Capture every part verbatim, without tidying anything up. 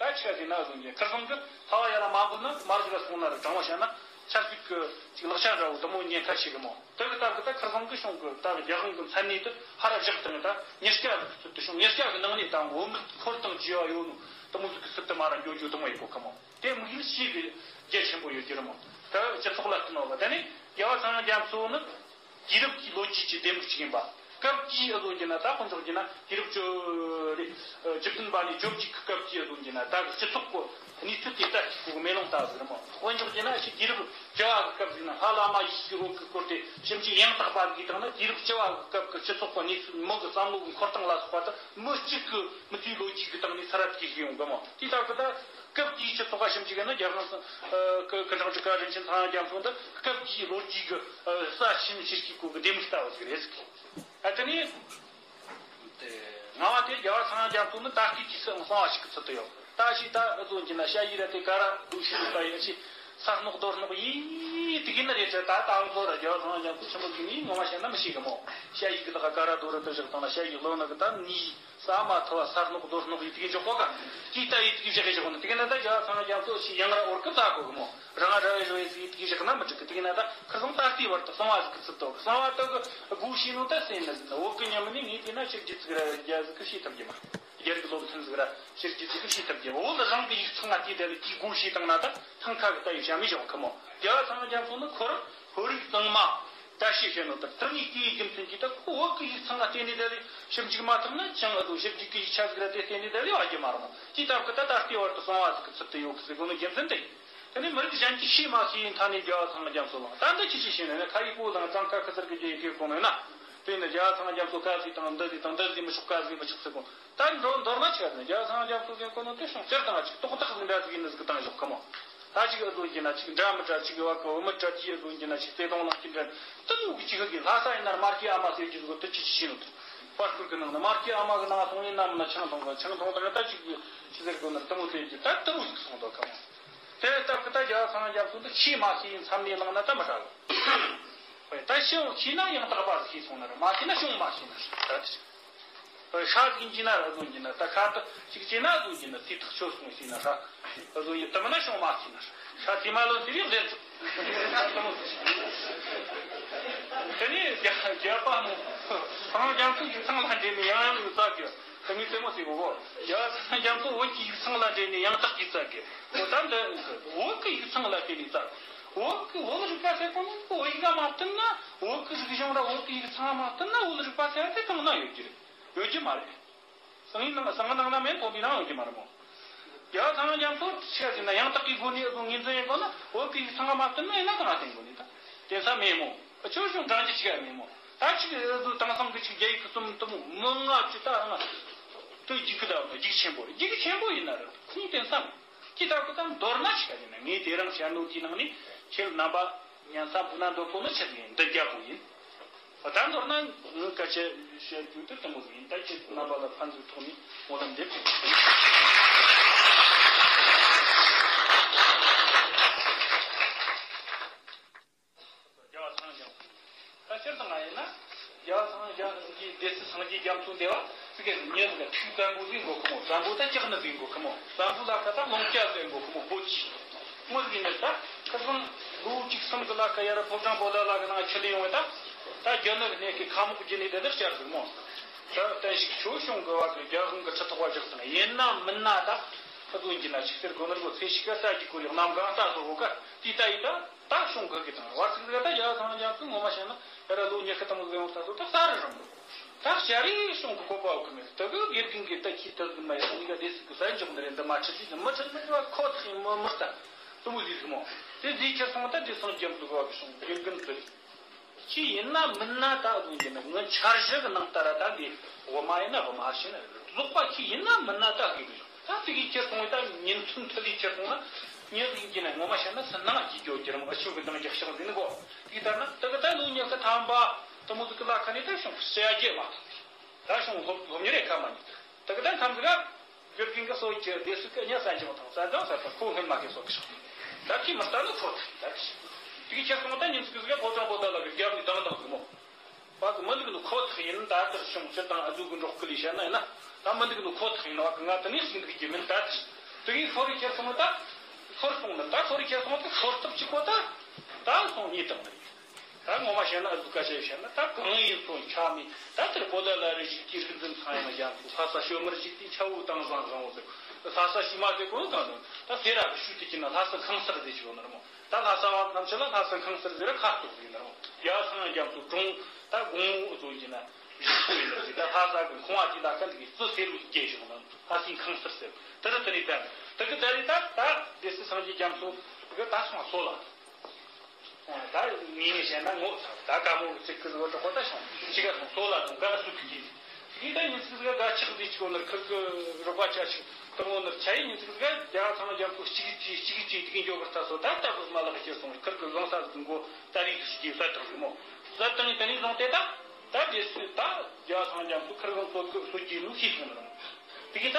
ད་ཆི་ག་ཟེར་ན་བཟོ་རྒྱུ་ཁིར་ཚང་གི་ལྷ་བ་ཡར་ལ་མ་འབུལ་ན་མར་གི་ར་སོང་ན་ར་དྲང་བ་བཤད་ན་ཆབ་སྲིད་ཀྱི་ཅིག་ལག་ཆ་འདྲ་བོ་དུ་མོ་ཉེན་ཁ་ཆེ་གི་མོ། དེ་གི་སྟབས་གི་ད་ཁིར་ཚང་གི་གཞུང་གི་ད་གི་རྒྱལ་དབང་གི་མཚན་གནས་དུ་ཧ་ར་བཞག་དང་ད་ཉེར་སྐྱ་གི་ཚུལ་དུ་བྱུང་། ཉེར་སྐྱ་གི་ནང་ནས་ད་འོ་མི་འཁོར་དང་བཅས་པ་ཡོད་ནོ་དུ་མོ་ཟིག་གི་ཚུལ་དུ་མ་ར་འགྱོ་རྒྱུ་དུ་མོ་ཡི་གོ་གི་མོ། དེ་དམིགས་ཡུལ་ཞིག་གི་རྒྱ་ཆེན་པོ་ཡོད་རྒྱུ་རེད་མོ། ད་སྤྱི་ཚོགས་ལ་བསྟུན་བ་ད་ནི་རྒྱལ་བ་ཚངས་དབྱངས་རྒྱ་མཚོ་ནི། དུས་རབས་ཀྱི་ལོ་རྒྱུས་ཀྱི་ལྡེ་མིག་ཅིག་ཡིན་པ། སྐབས་དེའི་ཨ་བཟོ་རྒྱུ་ན་ད་དཔེ་འཇོག་རྒྱུ་ན་དུས་རབས་བཅུ་རེ་བཅུ་བདུན་པ་ནས་བཅོ་བརྒྱད་ཀྱི་སྐབས་ཀྱི་ཨ་བཟོ་རྒྱུ་ན་ད་སྤྱི་ཚོགས་ཀྱི་གནས་ཚུལ་དེ་ལྟར་གྱི་གོ་མེ་ལོང་ལྟ་བུ་རེད་མོ། དཔེ་འཇོག་རྒྱུ་ན་ཕྱི་དུས་རབས་བཅུ་བ་གི་སྐབས་ཟིག་ན་ལྷ་བླ་མ་ཡེ་ཤེས་ཀྱི་འོད་ཀྱི་སྐོར་དེ་ཞིབ་འཇུག་ཡང་དག་པ་ཟིག་བཏང་ན་དུས་རབས་བཅུ་བ་གི་སྐབས་ཀྱི་སྤྱི་ཚོགས་ཀྱི་གནས་ཚུལ་མི་གི་བསམ་བློ་གི་འཁོར་སྟངས་ལ་སོགས་པ་དེ་མི་གཅིག་གི་མི་ཚེའི་ལོ་རྒྱུས་ཀྱི་སྟེང་ནས་ཚར་ར་དེ་གི་ཡོང་གི་མོ། དེའི་སྟབས་ཀྱི་ད། སྐབས་དེའི་སྤྱི་ཚོགས་ཁ་ཞིབ་ཅིག་ཡིན་ན་རྒྱལ་དབང་སངས་ཀྱི་ཁྲང་ཀྲི་ཀ་རིན་ཆེན་ཚངས་དབྱངས་རྒྱ་མཚོ་འདི་སྐབས་དེའི་ལོ་རྒྱུས་ཀྱི་ས་ཆེན་ཆེ་ཤོས་ཀྱི་ལྡེ་མིག་ལྟ་བུ་ཞིག་རེད་ཟེར་གི། ཨ་དེ་ནས་ལྔ་བ་དེ་རྒྱལ་བ་ཚངས་དབྱངས་རྒྱ་མཚོ་ནི་ད་ལྟའི་དུས་སུ་གསང་བ་ཞིག་གི་ཚུལ་དུ་ཡོད། ད་ཅིག་ད་ཨ་ཟོ་གྱི་ན་ཞ་ཡི་ར་དེ་ག་ར་འདུག་ཞིག་ད་ཡོད་ཅིག་ས་སྣོག་རྡོ་སྣོག་ཡིན་དེ་གི་ན་རེད་ཅེ་ད་ད་ཨ་ཟོ་ར་རྒྱལ་བ་ཚངས་དབྱངས་རྒྱ་མཚོ་ཆེན་པོ་གི་ནི་ངོ་མ་བཤད་ན་མི་ཤེས་གི་མོ། ཞ་ཡི་གི་ད་ག་ག་ར་རྡོ་ར་དུ་བཞག་དང་ན་ཞ་ཡི་ལོ་ན་གི་ད་ནི། ས་མ་ཐོ་བ་ས་སྣོག་རྡོ་སྣོག་ཡིད་ཀྱི་འཇོག་གོ་ག་ཅི་ལྟ་ཡིད་ཀྱི་བཞག་གི་བཞག་ནི་དེ་ག་ན་ད་རྒྱལ་བ་ཚངས་དབྱངས་རྒྱ་མཚོ་ཞིག་ཡང་ར་འོར་གི་ཙ་གོ་གི་མོ། རང་ར་བའི་རོ་ཡིད་ཀྱི་བཞག་ན་མི་འགྲིག་གི་དེ་ག་ན་ད་ཁིར་ཚང་ད་ལྟའི་བར་དུ་གསང་བ་ཟིག་གི་ཚུལ་དུ་གསང་བ་དུ་གི་སྒོ་ཕྱེ་ནོ་ད་སེམས་ན་ཟིན་ན་འོག་གི་ཉམས་ནི་ངས་དེ་ན་ཕྱིར་རྒྱུ་ཚིག་ར་རྒྱ་ཟིག་གི་ཤེས་ཐུབ་རྒྱུ་མ། རྒྱ་རིགས་སློབ་ཚན་ཟིག་ར་ཕྱིར་རྒྱུ་ཚིག་གི་ཤེས་ཐུབ་རྒྱུ་འོ་ལ་རང་གི་ཡིག་ཚང་ང་དེ་ད་ལ་དེའི་སྒོ་ཕྱེ་བཏང་ན་ད་ཐང་ཁ་གི་ད་ཡིག་ཤ་མི་བཞག་གི་མོ། རྒྱལ་བ་ཚངས་དབྱངས་རྒྱ་མཚོ་ནི་ཁོ་རང་བོད་རིགས་གཙང་མ། ད་ཤེས་བྱས་ནོ་ལྟར་དུ་ནི་དེའི་རྒྱུ་མཚན་གྱིས་ད་ཁོ་བོད་ཀྱི་ཡིག་ཚང་ལ་བརྟེན་ནས་ད་ལས་ཞིབ་འཇུག་མ་ཐུབ་ན་ཅང་ཨ་ལོ་ཞིབ་འཇུག་གི་ཡིག་ཆ་ཟིག་ལ་དེ་བརྟེན་ནས་ད་ལས་བ་རྒྱུ་མ་རུང་། ཅི་ལྟར་གི་ད་ད་ལྟའི་བར་དུ་གསང་བ་ཟིག་གི་ཚུལ་དུ་ཡོད་གི་ཟེར་གོ་ནོ་རྒྱུ་མཚན་དེ། དེ་ནས་མི་རིགས་གཞན་གྱིས་ཤེས་མ་ཤེས་ཡིན་ཐ་ནས་རྒྱལ་བ་ཚངས་དབྱངས་རྒྱ་མཚོ་ལ་ད་འདི་ཅི་ཞིག་ཤེས་ན་ནི་ཁ་ཡི་པོ་དང་གཙང་ཁ་ཁ་ཟེར་གི་རྒྱ་ཡི་གེ་གོ་ནོ་ཡིན་ན། དེ་ནས་རྒྱལ་བ་ཚངས་དབྱངས་རྒྱ་མཚོ་ཁ་ཟིག་དང་འདི་ཟིག་དང་འདི་ཟིག་མི་ཆོག་ཁ་ཟིག་མི་ཆོག་ཟེར་གོ། ད་མདོར་མདོར་ན་ཆི་ག་ཟེར་ན་རྒྱལ་བ་ཚངས་དབྱངས་རྒྱ་མཚོ་ཟེར་གོ་ནོ་དེ་སོང་སྤྱིར་བཏང་ཅིག་རྟོགས་བཏགས་ཟིག་འདྲ་ཟིག་ཡིན་ནི་ཟིག་གི་བཏང་ཞོག་གི་མོ། ད་ཅིག་ཨ་ཟོ་གྱི་ན་ཅིག་འདྲ་མི་འདྲ་ཅིག་བ་གི་འོ་མི་འདྲ་ཅིག་ཨ་ཟོ་གྱི་ན་ཅིག་བརྩེ་དུང་ལངས་ཀྱི་འདྲ་དུ་མོ་གི་ཅིག་ཧ་གི་ལྷ་ས་ཡིན་ན་ར་མ་སྐྱེས་ཨ་མ་ཟེར་གྱི་ཟིག་གི་དུ་ཅི་ཅི་ཤེས་ནོ་དུ་པར་སྐུར་གི་ནང་ན་མ་སྐྱེས་ཨ་མ་གི་ནང་སོང་ཡིན་ན་མིན་ན་ཆང་འཐུང་གི་ཆང་འཐུང་དང་ད་ཅིག་ཅི་ཟེར་གོ་ན་དུ་མོ་ཟེར་གྱི་ད་དུ་མོ་ཟིག་སོང་དོ་གི་མོ། དེ་སྟབས་གི་ད་རྒྱལ་བ་ཚངས་དབྱངས་རྒྱ་མཚོ་འདི་ཤེས་མ་ཤེས་ཡིན་མཚམས་ནས་ལངས་ན་ད་མི་ཧྲ་གི། ད་ཤེས་ཤེས་ན་ཡང་དག་པ་ཟིག་ཤེས་སོང་ན་ར་མ་ཤེས་ན་ཤོང་མ་ཤེས་ན་ད་དེ། ཧྲ་ཟིག་ཡིན་གྱི་ན་ར་ཟོ་གྱི་ན་ད་ཁ་ད་ཅིག་ཅེ་ན་ཟོ་གྱི་ན་དེ་ཐག་ཆོད་སོང་ཟེར་ན་ཧྲ། ཟོ་ཡི་དམ་ན་ཤོང་མ་ཟེར་ན་ཧྲ་དེ་མ་ལོ་ཟེར་ཡོད་ཟེར་ཚུགས། དེ་ནས་རྒྱ་རྒྱ་པ་མོ་ཚངས་རྒྱ་མཚོ་ཡིག་ཚང་ལ་འདྲེས་ནས་ཡང་ཡང་ཡོད་ས་གི་དེ་མི་རྩེད་མོ་ཟེར་གོ་གོ། རྒྱ་ཚངས་རྒྱ་མཚོ་བོད་ཀྱི་ཡིག་ཚང་ལ་འདྲེས་ནས་ཡང་དག་གིས་བཙལ་གི་གོ་ད་འདི་བོད་ཀྱི་ཡིག་ཚང་ལ་བརྟེན་ནས་བཙལ། བོད་ཀྱི་བོད་རིག་པ་ཟེར་གོ་ནི་བོད་ཡིག་ག་མ་བསྟུན་ན་བོད་ཀྱི་རིག་གཞུང་ར་བོད་ཀྱི་ཡིག་ཚང་མ་བསྟུན་ན་བོད་རིག་པ་ཟེར་དེ་གང་ན་ཡོད་ཀྱི་རེད། ཡོད་ཀྱི་མ་རེད། སང་ཉིན་ནང་སང་ཉིན་ནང་ན་མེད་ཐོག་འདི་ནང་ཡོད་ཀྱི་མ་རེད་མོ། རྒྱལ་བ་ཚངས་དབྱངས་རྒྱ་མཚོ་ཆི་ཟེར་ན་ཡང་དག་གི་སྒོ་ནས་ཨ་ཟོ་ངོས་འཛིན་ཡིན་གོ་ན་བོད་ཀྱི་ཡིག་ཚང་མ་བསྟུན་ན་ཡིན་ན་གང་ལ་བསྟུན་དགོས་ནི་ད། དེ་ས་མེད་མོ། ཨ་ཆོས་བྱུང་འབྲང་རྒྱུ་ཆི་ག་མེད་མོ། ད་ཅིག་ཨ་ཟོ་དེང་སང་གི་ཅིག་རྒྱ་ཡིག་གི་གསུམ་དུ་མོ་མི་ང་ཅི་ད་ང་། དུ་རྒྱུག་གི་ད་རྒྱུག་ཆེན་པོ་རྒྱུག་ཆེན་པོ་ཡིན་ན་ར་ཁུངས་བསྟན་ས་མེད། ཅི་ལྟར་གི་ད་མདོར་ན་ཆི་ག་ཡིན་ན་ངས་དེ་རིང་བཤད་ནོ་དེའི་ནང་ནས་ཁྱེད་རྣམ་པ་ཉན་ས་འབུ་ན་འདོད་པོ་ནི་ཆི་ཟིག་ཡིན་འདི་རྒྱ་པོ་ཡིན། ད་མདོར་ན་ངས་སྐད་ཆ་བཤད་རྒྱུ་དེ་དུ་མོ་ཟིག་ཡིན། ད་ཁྱེད་རྣམ་པ་ལ་ཕན་ཚུན་ཐོག་ནས་སྨོན་ལམ་འདེབས། རྒྱལ་བ་སངས་རྒྱས། ད་སྤྱིར་བཏང་ང་ཡིན་ན། རྒྱལ་བ་སངས་རྒྱས་ཀྱི་སྡེ་སྲིད་སངས་རྒྱས་རྒྱ་མཚོ་འདི་བ་ཙི་གེ་ཉེ་ཟིག་ཐུགས་བཙན་པོ་ཟིག་གོ་ཁོ་མོ། བཙན་པོ་ད་ལྕགས་ནི་ཟིག་གོ་ཁོ་མོ། བཙན་པོ་ལ་ཁ་ད་ལོང་སྐྱ་ཟིག་གོ་ཁོ་མོ་བོད་ཀྱི། དངོས་ཟིག་ནི་ད་ཁ་སང་ལོ་གཅིག་གསུམ་གི་ལ་ཁ་ཡ་ར་ཕོ་བྲང་པོ་ཏ་ལ་གི་ནང་ཆི་ལི་ཡོང་བས་ད། ད་རྒྱ་ནག་གི་གནས་ཀྱི་ཁ་མོག་གི་ནི་དེ་འདྲ་བསྐྱར་ཟིག་མོ། ད་བསྟན་བཤིག་ཆོས་བྱུང་གི་བ་གི་རྒྱ་གང་གི་ཁྲི་ཐོག་བ་བཞག་དང་ཡིན་ན་མིན་ན་ད། ཁ་ཚོན་གྱི་ན་ཆིག་སྟེར་གོ་ནར་གོ་ཚེ་ཞིག་ག་ས་ཀྱི་གོ་ལེགས་རྣམ་གང་ལྟ་སོ་བོ་ཀ་དེ་ལྟ་ཡི་ད། ད་བྱུང་གི་གི་དང་བར་ཚིག་ཟིག་ད་རྒྱ་ཚང་རྒྱ་ཚུ་ངོ་མ་བཤད་ན་ཡ་ར་ལོ་ཉི་ཤུ་ཐམ་ཟིག་ཡོང་ས་ཚོ་ད་ས་རི་རང་། ད་ཤ་རི་བྱུང་གི་གོ་པ་བ་གི་མེད་ད་གི་དགེ་རྒན་གི་ད་ཁྱི་ད་གི་མ་ཡ་ཉི་ག་དེ་སི་གི་ས་འཇོག་ནི་རེད་འདི་མ་ཁྲི་ཅི་མི་ཁྲི་མི་ཁྲི་བ་ཁོ་ཐག་ཡིན་མི་མི་ལྟ་དུ་མོ་ཟིག་གི་མོ། དེ་ཟིག་ཁྱེར་སོང་ད་དེ་སང་རྒྱམ་དུ་གོ་བ་གི་བྱུང་དགེ་རྒན་དུ་རེད། ཁྱི་ཡིན་ན་མིན་ན་ད་དགོས་ཀྱི་ནི་ངི་འཆར་གཞི་གི་ནང་ལྟར་ད་འདི་འོ་མ་ཡིན་ན་འོ་མ་ཤི་ན་རྫོགས་པ་ཁྱི་ཡིན་ན་མིན་ན་ད་དགོས་ཀྱི་ད་དེ་གི་ཁྱེར་སོང་ད་ཉིན་མཚན་མཐུད་ལས་ཁྱེར་སོང་ན་ཉིན་ཡིན་གྱི་ན་ངོ་མ་བཤད་ན་སུན་སྣང་གི་རྒྱུ་རྒྱུ་རང་ཨ་ཆུ་གི་འདང་རྒྱག་ཤག་ཟིན་གོ། དེ་ལྟར་ན་ད་གི་ད་ལོ་ཉི་ཤུ་ཐམ་པ་དུ་མོ་ཟིག་གི་ལ་ཁ་ནས་ད་བྱུང་ཟེར་རྒྱུ་མ་ཐག་ད་བྱུང་སློབ་སློབ་གཉེར་རེ་ཁ་མ་ཉིད་ད་གི་ད་མཚམས་ཟིག་ག་དགེ་རྒན་གྱི་སྲོལ་གྱི་སྡེ་སྲིད་ཀྱི་གཉའ་ས་འཇིམ་དང་ས་འདང་ས་དང་ཁོ་སྔོན་མ་གི་སྲོལ་གྱི་ད་ཁྱི་མི་ལྟ་ནི་ཁོ་ཐག་ད་དེ་གི་ཁྱེར་སོང་ད་ཉིན་ཟིག་གི་ཟིག་ག་ཕོ་བྲང་པོ་ཏ་ལ་གི་རྒྱབ་ནས་དང་དང་ཟིག་མོ། བ་གི་མི་འདུག་ནི་ཁོ་ཐག་ཡིན་ད་ལྟར་བྱུང་སྤྱིར་དང་ཨ་ཟུག་གི་འབྲོག་ཁུལ་ལས་བཤད་ན་ཡིན་ན་ད་མི་འདུག་ནི་ཁོ་ཐག་ཡིན་བ་གི་ང་དེ་ནས་ཟིག་འདུག་རྒྱུ་མིན་ད་ལྟར། དེ་གིས་ལྷོ་རུ་ཁྱེར་སོང་ད། ལྷོར་སོང་ནི་ད་ལྷོ་རུ་ཁྱེར་སོང་ད་ལྷོར་སྟབས་གཅིག་པོ་ད། ད་སོང་གཉིད་བཏང་ནི། ད་ངོ་མ་བཤད་ན་ཨ་ཟུག་ཁ་ཤས་བཤད་ན་ད་གང་ཡིན་སོང་ཆ་མེད་ད་དེར་པོ་ད་ལ་རི་བཞུགས་ཀྱི་རིག་འཛིན་ཚང་ཡང་རྒྱ་མཚོ་ལྷ་ས་ཤོད་མར་བཞུགས་དེ་ཆ་བོ་དང་བཟང་བཟང་བོ་ཟེར། ལྷ་ས་ཤི་མ་ཟེར་གོ་གང་དང་ད་སེ་ར་གི་ཤུལ་དེ་ཀྱི་ན་ལྷ་ས་ཁང་གསར་ཟེར་ཆོག་ནི་རེད་མོ། ད་ལྷ་ས་བ་ཐམས་ཅད་ལ་ལྷ་ས་ཁང་གསར་ཟེར་ར་ཁ་གཏོགས་ཡིན་ནི་རེད་མོ། རྒྱ་ཚང་རྒྱ་མཚོ་གྲོང་ད་དགོང་མོ་བཟོ་ཡིན་ན། བཞུགས་པའི་ལ་ཅིག་ད་ལྷ་ས་གི་ཁང་བ་དེ་ལ་ཀ་འདི་གི་རྩི་སེར་བོ་སྐྱེས་བྱུང་ན་ལྷ་སའི་ཁང་གསར་ཟེར། དེ་རུ་དེ་ནས་ད་དེ་གི་ད་རེས་ད་ད་སྡེ་སྲིད་སངས་རྒྱས་རྒྱ་མཚོ་གི་ད་སོང་སོ་ལ། ད་ངས་ནས་བཤད་ན་ངོ་ཚ་ད་དཀའ་མོ་གི་ཚིག་གི་བཟོ་གྲོགས་པོ་ད་བྱུང་ཅི་ག་སོང་སོ་ལ་དང་ག་སུ་གི་གི་དེ་ད་ཉིན་ཚིག་ག་ཆག་འདི་ཅིག་ནར་ཁིར་གི་རོགས་པ་ཆ་ཆིག་དང་པོ་ནར་ཆ་ཡི་ཉིན་ཚིག་ག་རྒྱ་ཚང་རྒྱ་མཚོ་གཅིག་གཅིག་གཅིག་གཅིག་དེ་གི་འགྱོ་གི་ད་སོ་ད་ད་བུ་མ་ལག་གི་སོང་ཁིར་གི་བཟང་ས་གི་མགོ་ད་རིག་གི་ཞིག་གི་ས་དང་གི་མོ་ས་དང་ད་ནི་བཟུང་སྟེ་ད། ད་དེ་སུ་ད་རྒྱ་ཚང་རྒྱ་མཚོ་ཁིར་གང་སོ་སོ་སྐྱེས་ནུ་ཤེས་སོང་རང་། དེ་གི་ད་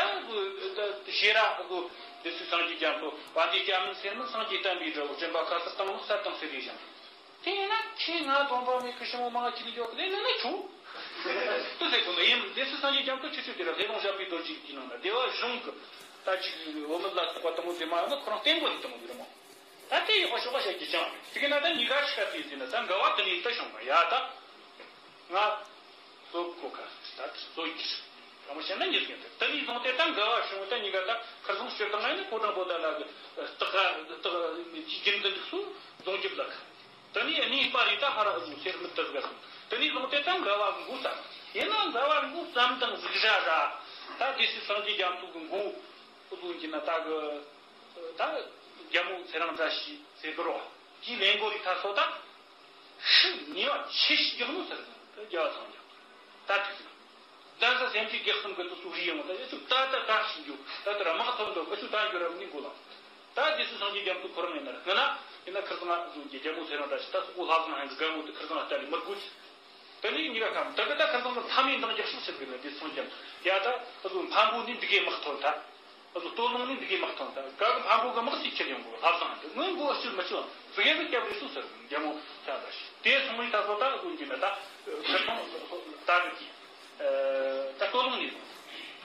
ད་ཤེས་ར་ཨ་ཟོ་དེ་སུ་སངས་རྒྱས་རྒྱ་མཚོ་བ་དེ་སྐྱ་མིན་སེར་མིན་སངས་རྒྱས་བསྟན་པའི་དགྲ་བོ་དྲན་པ་ཁ་སར་བཏང་ནུ་སར་བཏང་ཟེར་རེ་བཞག་དེ་ཡིན་ན་ཁྱེད་ང་སྡོམ་པ་མེད་ཁི་ཤི་མོ་མང་ཁྱི་ལི་འཇོག་ལེ་ནི་ནི་ཆུ། དུ་ཟེར་གོ་ནི་ཡིན་དེ་སུ་སངས་རྒྱས་རྒྱ་མཚོ་ཆུ་ཆུ་དེ་ར་ལྷེ་ལོང་ཞབས་པའི་རྡོ་རྗེ་གི་ནང་ན་བདེ་བ་གཞུང་གི་ད་ཅིག་འོ་མི་ལ་སོགས་པ་དང་པོ་དེ་མ་ཡོང་ན་ཁོ་རང་བསྟན་པོ་དེ་དང་པོ་དེ་རེད་མོ། ད་དེ་ཡི་ཁོ་ཤོག་པ་བཤད་ཀྱི་ཅང་དེ་གི་ན་ད་གཉིས་ཀ་ཆི་ཀ་དེ་ཟིན་ན་ད་འགལ་བ་དེ་ནས་ད་བྱུང་བ་ཡ་ད། ང་། སོ་ཁོ་ཁ་ད་སོ་གྱིས། ད་མོ་བཤད་ན་ཉིས་ཀ་དེ་དེ་ནས་བཟུང་སྟེ་ད་འགལ་བ་བྱུང་ད་གཉིས་ཀ་ད་ཁར་སང་སྤྱིར་བཏང་ཡིན་ན་ཕོ་བྲང་པོ་ད་ལ་གི་སྟག་སྟག་རྒྱུན་དུ་འདུག་སོ་རྫོང་རྒྱབ་ལ་ཁ། དེ་ནས་གནས་སྤར་རེ་ད་ཧ་ར་ཨ་ཟུ་སེར་མི་ལྟར་དགའ་སོང་དེ་ནས་བཟུང་སྟེ་ད་འགལ་བ་གི་འགོ་ད། ཡིན་ན་འགལ་བ་གི་འགོ་ཙམ་དང་གཟིགས་ར་ར། ད་དེ་སྲིད་སངས་རྒྱས་རྒྱ་མཚོ་གི་འགོ་ཨ་ཟུ་གྱི་ན་ད་གི་ད་རྒྱ་མོ་ཚེ་རིང་བཀྲ་ཤིས་ཟེར་གི་རོ། ཀྱི་ལེན་གོ་རི་ཐ་སོ་ད། ཤི་ཉེ་བ་ཆེ་ཤི་རྒྱག་ནོ་ཟེར་ཟིན་ད་རྒྱ་བ་ཚང་རྒྱག་ད་དུས་ཟིན། ད་ས་སེམས་ཅི་རྒྱག་སོང་གི་དུ་སུ་རི་ཡོང་ད་ཡ་ཆུ་ད་ད་ད་ཤི་རྒྱུ་ད་ད་ར་མག་ཐོན་འདུག་ག་ཆུ་ད་རྒྱུ་ར་མི་གོ་ལ། ད་དེ་སུ་སངས་རྒྱས་རྒྱ་མཚོ་ཁོ་རང་ཡིན་ན་ར་ང་ན་ཡིན་ན་ཁིར་ཚང་ང་ཟུང་གི་རྒྱ་མོ་ཚེ་རང་ད་ཤི་ད་སུ་གོ་ལྷ་བཟང་ཧན་གི་རྒན་མོ་དུ་ཁིར་ཚང་ལྟ་ལི་མི་དགོས་ཆུ། ད་ནི་ཉི་ག་ཁམ་ད་གི་ད་ཁིར་ཚང་གི་ཐ་མའི་འདང་རྒྱག་ཤོག་ཟེར་གི་ན་དེ་སོང་རྒྱ་མཚོ་ཡ་ད་ཨ་ཟུ་འཕན་པོ་ནི་འདི་གའི་མག་ཐོན་ད། ཨ་ཟུ་སྟོད་ལུང་ནི་འདི་གའི་དམག་ཐང་དང་ག་གི་འཕན་པོ་གི་དམག་ཅིག་ཁྱེར་ཡོང་གོ་ལྷ་བཟང་དུ་ངོས་མགོ་ཨ་ཤུར་མ་ཆུ་བ་ཙི་གེ་གི་སྐྱབས་རེ་སུ་ཟེར་རྒྱ་མོ་ཆ་ད་ཤི་དེ་སོང་བའི་ད་སོ་ད་ཨ་ཟུ་འགྱིན་ན་ད་ཁ་ཐོང་ད་གི་ཀྱི་ད་སྟོད་ལུང་ནི་སོང་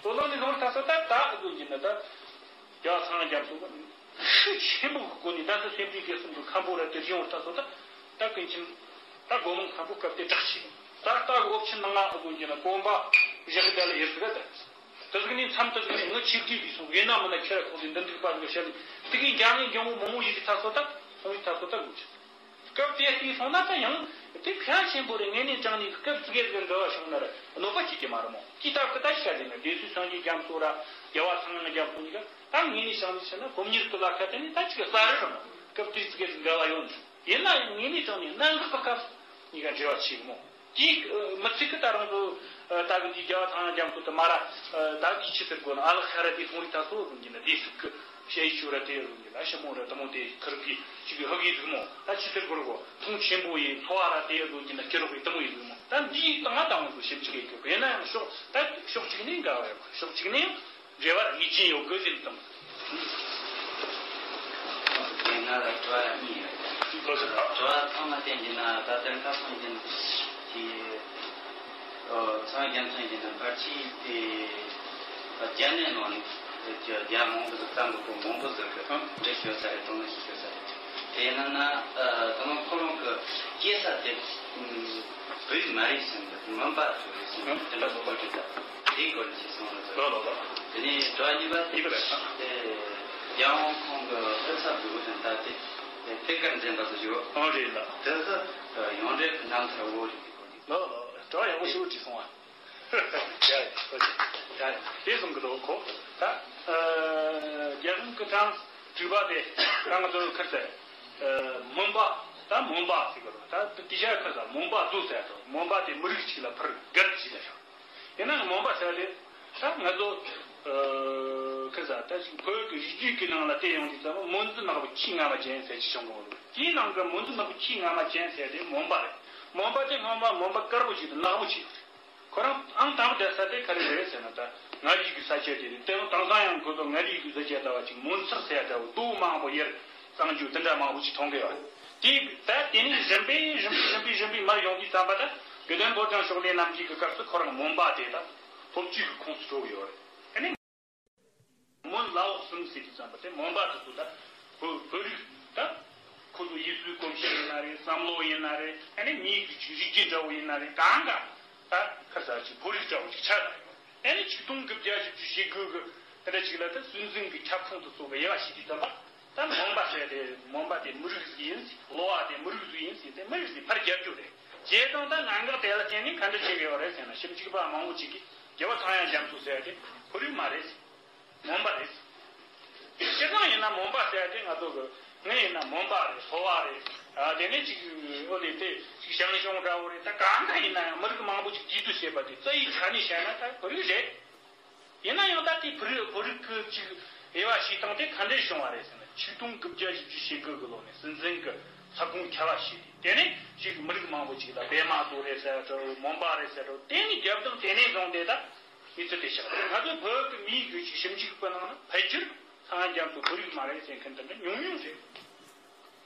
སྟོད་ལུང་ནི་སོང་ད་སོ་ད་ད་ཨ་ཟུ་འགྱིན་ན་ད་རྒྱ་ཚང་རྒྱ་མཚོ་གི་ཤུགས་ཆེན་པོ་གི་སྒོ་ནས་ད་སོ་སེམས་པའི་གེ་སུམ་དུ་ཁམ་པོ་ར་དེ་ཡོང་ད་སོ་ད་ད་ཀུན་ཆེན་ད་སྒོ་མང་ཁམ་པོ་སྐབས་དེ་དྲག་ཆེ་ད་ལྟ་གི་འོབ་ཆེན་ནང་ང་ཨ་ཟུ་འགྱིན་ན་གོམ་པ་བཞག་གི་ད་ལ་ཡེ་སུ་ག་ད། དེ་ཟིག་ནི་མཚམས་དེ་ཟིག་ནི་ངི་ཆིག་སྒྲིལ་གྱིས་སོང་ཡིན་ན་མིན་ན་ཁྱེད་ར་ཁོང་ཚོས་འདི་འདུག་པ་ཟིག་བཤད་ནས་དེ་གའི་འཇང་ངའི་འཇང་བོ་མང་བོ་ཡིན་གྱི་ཐ་སོ་ད་སོང་བའི་ཐ་སོ་ད་དགོས་ཆི། སྐབས་དེ་དུས་སོང་ན་ད་ཡང་དེ་ཕན་ཆེན་པོ་རེད། ངས་ནས་དྲང་ནས་སྐབས་ཙི་གེ་ཟིག་འགལ་བ་བྱུང་ན་ར་གནོད་པ་སྐྱེལ་གྱི་མ་རེད་མོ། ཅི་ལྟར་གི་ད་ཤ་དེ་ནི་བདེ་སྲིད་སངས་རྒྱས་རྒྱ་མཚོ་ར་རྒྱལ་བ་ཚངས་དབྱངས་རྒྱ་མཚོ་གཉིས་ཀ་ད་ངས་ནས་དྲང་ནས་བཤད་ན་གོམ་ཉེར་སྐུ་ལ་ཁ་དེ་ནི་ད་ཅི་ག་ས་རེད་ར་མོ། སྐབས་དེ་ཙི་གེ་ཟིག་འགལ་བ་ཡོང་ནས། ཡིན་ན་ཡང་ངེས་ནས་དྲང་ནས་གནད་འགག་གི་སྐབས་གཉིས་ཀ་འབྲེལ་བ་ཆེ་གི་མོ། དེའི་མི་ཚིག་གི་ད་རང་ཚོ་ད་གི་འདི་རྒྱལ་བ་ཚངས་དབྱངས་རྒྱ་མཚོ་དུ་མ་ར་ད་གི་ཆི་ཟེར་དགོས་ན་ཨ་ལགས་ཤ་ར་དེ་སོང་རི་ད་སོ་རུང་གི་ན་དེ་ཚིག་གི་ཞེ་ཡི་ཆུ་ར་དེ་རུང་གི་ན་ཞི་མོ་ར་དུ་མོ་དེ་ཁུར་གི་ཆི་གི་ཧ་གི་ཟིག་མོ་ད་ཆི་ཟེར་དགོས་ར་གོ་མཐོང་ཆེན་པོ་ཡི་འཚོ་བ་ར་དེ་རུང་གི་ན་སྐྱེ་རོགས་ཡི་དུ་མོ་ཡི་ཟིག་མོ་ད་འདིའི་སྟེང་ང་ད་ང་ཚོ་ཞིབ་ཅིག་ཡི་གི་ཡིན་ན་ཡང་ཕྱོགས་ད་ཕྱོགས་གཅིག་ནས་འགལ་བ་ཡོད་ཕྱོགས་གཅིག་ནས་ཡང་། འབྲེལ་བར་ངེས་ཅན་ཡོད་དགོས་ཟིན་དང་། དེ་ང་ལ་དྲི་བ་གཉིས་ཡོད། ལོ་ཟེར་བ། དྲི་བ་ཚང་མ་བསྟན་གྱི་ན་ད་ལྟར་ཁ་སང་རྒྱན་གྱི་ཚང་རྒྱན་ཚང་གྱི་ན་ཕལ་ཆེར་དེ་རྒྱ་ནས་ནང་ནས་རྒྱ་མང་པོ་ཟིག་བཙན་པོ་པོ་མང་པོ་ཟིག་གི་འབྲེལ་ཤོད་ས་རེད་དང་ཤི་ཤོད་ས་རེད། དེ་ཡིན་ན་ན་ད་ནང་ཁོ་རང་གི་སྐྱེ་ས་དེ་བོད་མ་རེད་ཟིན་གི་མུན་པ་ཚོ་རེད་ཟིན་གི་དེ་འདྲ་སོགས་པ་རེད་ད། དེའི་སྐོར་ནས་ཞིག་གསུངས་རོགས་ཟེར། ལོ་ལོ་ལོ། དེ་ནས་དྲི་བ་གཉིས་པ་དེ་གཉིས་པ་རེད། དེ་རྒྱལ་དབང་ཁོང་གི་ཨུ་ཚ་བུ་དང་ད་དེ་དེ་དེ་གར་འཛིན་པ་དུ་ཞུ། ཨང་རེད་ལ། དེ་གི་ཡོངས་འབྲེལ་རྣམ་ཐར་འོ་རེད་དེ་སྐོར་ནས། ལོ་ལོ་ལོ། དྲི་བ་ཡག་པོ་ཞེ་པོ་དྲིས་སོང་ཨ། ཡ་ཡ་ཡ་དེ་གསུང་གི་འདུག་གོ། ད་རྒྱལ་དབང་གི་གྲངས་དྲུག་པ་དེ་ད་ང་ཚོ་ཁར་ཟེར་མུན་པ་ད་མུན་པ་ཟེར་གི་རེད། ད་དེ་ཤ་ཁར་ཟེར་མུན་པ་རྫོགས་ཟེར་ཡ་དང་མུན་པ་དེ་མི་རིགས་གཅིག་ལ་ཕར་བརྒལ་གྱིས་ལ་ཤོག་ཡིན་ནའང་མུན་པ་ཟེར་དེ་ད་ང་ཚོ་ཁ་ཟ་ད་ཅིག་བོད་ཀྱི་རིག་རྒྱུད་ཀྱི་ནང་ལ་བལྟས་ཡོང་དུས་ཙམ་པ་མོན་རྫི་ནག་པོ་ཁྱི་རྔ་མ་ཅན་ཟེར་གྱི་བྱུང་གི་འོང་། དེའི་ནང་གི་མོན་རྫི་ནག་པོ་ཁྱི་རྔ་མ་ཅན་ཟེར་དེ་མུན་པ་རེད། མུན་པ་དེ་སྔོན་མ་མུན་པ་དཀར་པོ་ཞིག་ཏུ་ནག་པོ་ཞིག་ཡོད་རེད། ཁོ་རང་ཨང་དང་པོ་བསྡད་ས་དེ་ག་རེ་རེད་ཟེར་ན་ད་མངའ་རིས་ཀྱི་ས་ཆ་དེ་རེད། དེ་དེང་སང་ཡང་ཁོ་ཚོ་མངའ་རིས་ཀྱི་ས་ཆ་ལྟ་བ་ཅིག་མོན་སེར་ཟེར་ཡ་འདྲ་བོ་རྡོ་མང་པོ་ཡར་གཙང་རྒྱུ་དེ་འདྲ་མང་པོ་ཞིག་མཐོང་གི་ཡོད་རེད། དེ་ད་དེ་ནས་རིམ་པས་རིམ་པས་རིམ་པས་རིམ་པས་མར་ཡོང་དུས་ཙམ་པ་ད་དགེ་ལྡན་ཕོ་བྲང་ཕྱོགས་ལས་རྣམ་རྒྱལ་གྱི་སྐབས་སུ་ཁོ་རང་མོན་པ་དེ་ད་སློབ་བྱེད་ཀྱི་ཁོངས་སུ་འགྲོ་གི་ཡོད་རེད། དེ་ནས། མོན་ལ་འོག་གསུམ་ ཟེར་དུས་ཙམ་པ་དེ་མོན་པ་དེ་ཚོ་ད་བོད་བོད་རིགས་ད་ཁོ་ཚོ་ཡུལ་སྲོལ་གོམས་གཤིས་ཡིན་ན་རེད། བསམ་བློ་ཡིན་ན་རེད། ཨ་ནི་མིའི་གི་ཅིག་རིག་གཞུང་འདྲ་བོ་ཡིན་ན་རེད། གང་ག་ད་ཁ་ས་ཅིག་བོད་རིགས་འདྲ་བོ་ཅིག་ཆགས་ཡོད། ཨ་ནི་ཆིག་སྟོང་དགུ་བརྒྱ་བཞི་བཅུ་ཞེ་དགུ་གི་དེ་འདྲ་ཅིག་ལ་ད་སྲིད་འཛིན་གི་ཁྱབ་ཁོངས་དེ་ཚོ་གི་དབྱེ་བ་ཕྱེ་དུས་ཙམ་པ། ད་མོན་པ་ཟེར་དེ་མོན་པ་དེ་མི་རིགས་ཟིག་ཡིན་ཟིག་གློ་བ་དེ་མི་རིགས་ཟིག་ཡིན་ཟིག་དེ་མི་རིགས་ཟིག་ཕར་རྒྱབ་རྒྱུ་རེད། བྱས་ཙང་ད་གནད་འགག་དེ་ལ་བརྟེན་ནས་ག་འདྲ་བྱེད་དགོས་པ་རེད་ཟེར་ན། ཞིབ་འཇུག་པ་མང་པོ་ཅིག་གིས་རྒྱལ་བ་ཚངས་དབྱངས་རྒྱ་མཚོ་ཟེར་དེ་བོད་རིགས་མ་རེད། མོན་པ་རེད། སྤྱིར་བཏང་ཡིན་ན་མོན་པ་ཟེར་དེ་ང་ཚོ་གི་ངས་ཡིན་ན་མོན་པ་རེད། ལྷོ་བ་རེད། ཨ་དེ་ནས་ཅིག་ཨོ་ལེ་དེ་ཅིག་ཞང་ཞུང་འདྲ་བོ་རེད། ད་གང་ག་ཡིན་ན་ཡང་མི་རིགས་མང་པོ་ཅིག་བསྡུས་དུ་བྱས་པ་དེ་རྩ་བའི་ཆ་ནས་བཤད་ན་ད་བོད་རིགས་རེད། ཡིན་ན་ཡང་ད་དེ་བོད་རིགས་བོད་རིགས་ཀྱི་ཅིག་དབྱེ་བ་ཕྱེ་སྟངས་དེ་ག་འདྲས་བྱུང་བ་རེད་ཟེར་ན། ཆིག་སྟོང་དགུ་བརྒྱ་བཞི་བཅུ་ཞེ་དགུ་གི་ལོ་ནས་སྲིད་འཛིན་གྱི་ས་ཁོངས་ཁྱབ་པ་ཞིག་དེ་ནས་ཅིག་མི་རིགས་མང་པོ་ཅིག་ལ་པད་མ་ཚོ་རེད་ཟེར་འདྲ་བོ། མོན་པ་རེད་ཟེར་འདྲ་བོ། དེ་ནས་རྒྱབ་དང་དེ་ནས་བཟུང་སྟེ་ད་མི་ཚེ་དེ་ཆགས་རེད། ང་ཚོའི་བོད་ཀྱི་མིའི་གི་ཅིག་ཞིབ་འཇུག་པའི་ནང་ན་ཕལ་ཆེར་ཚངས་དབྱངས་རྒྱ་མཚོ་བོད་རིགས་མ་རེད་ཟེར་མཁན་དེ་འདྲ་ཉུང་ཉུང་རེད།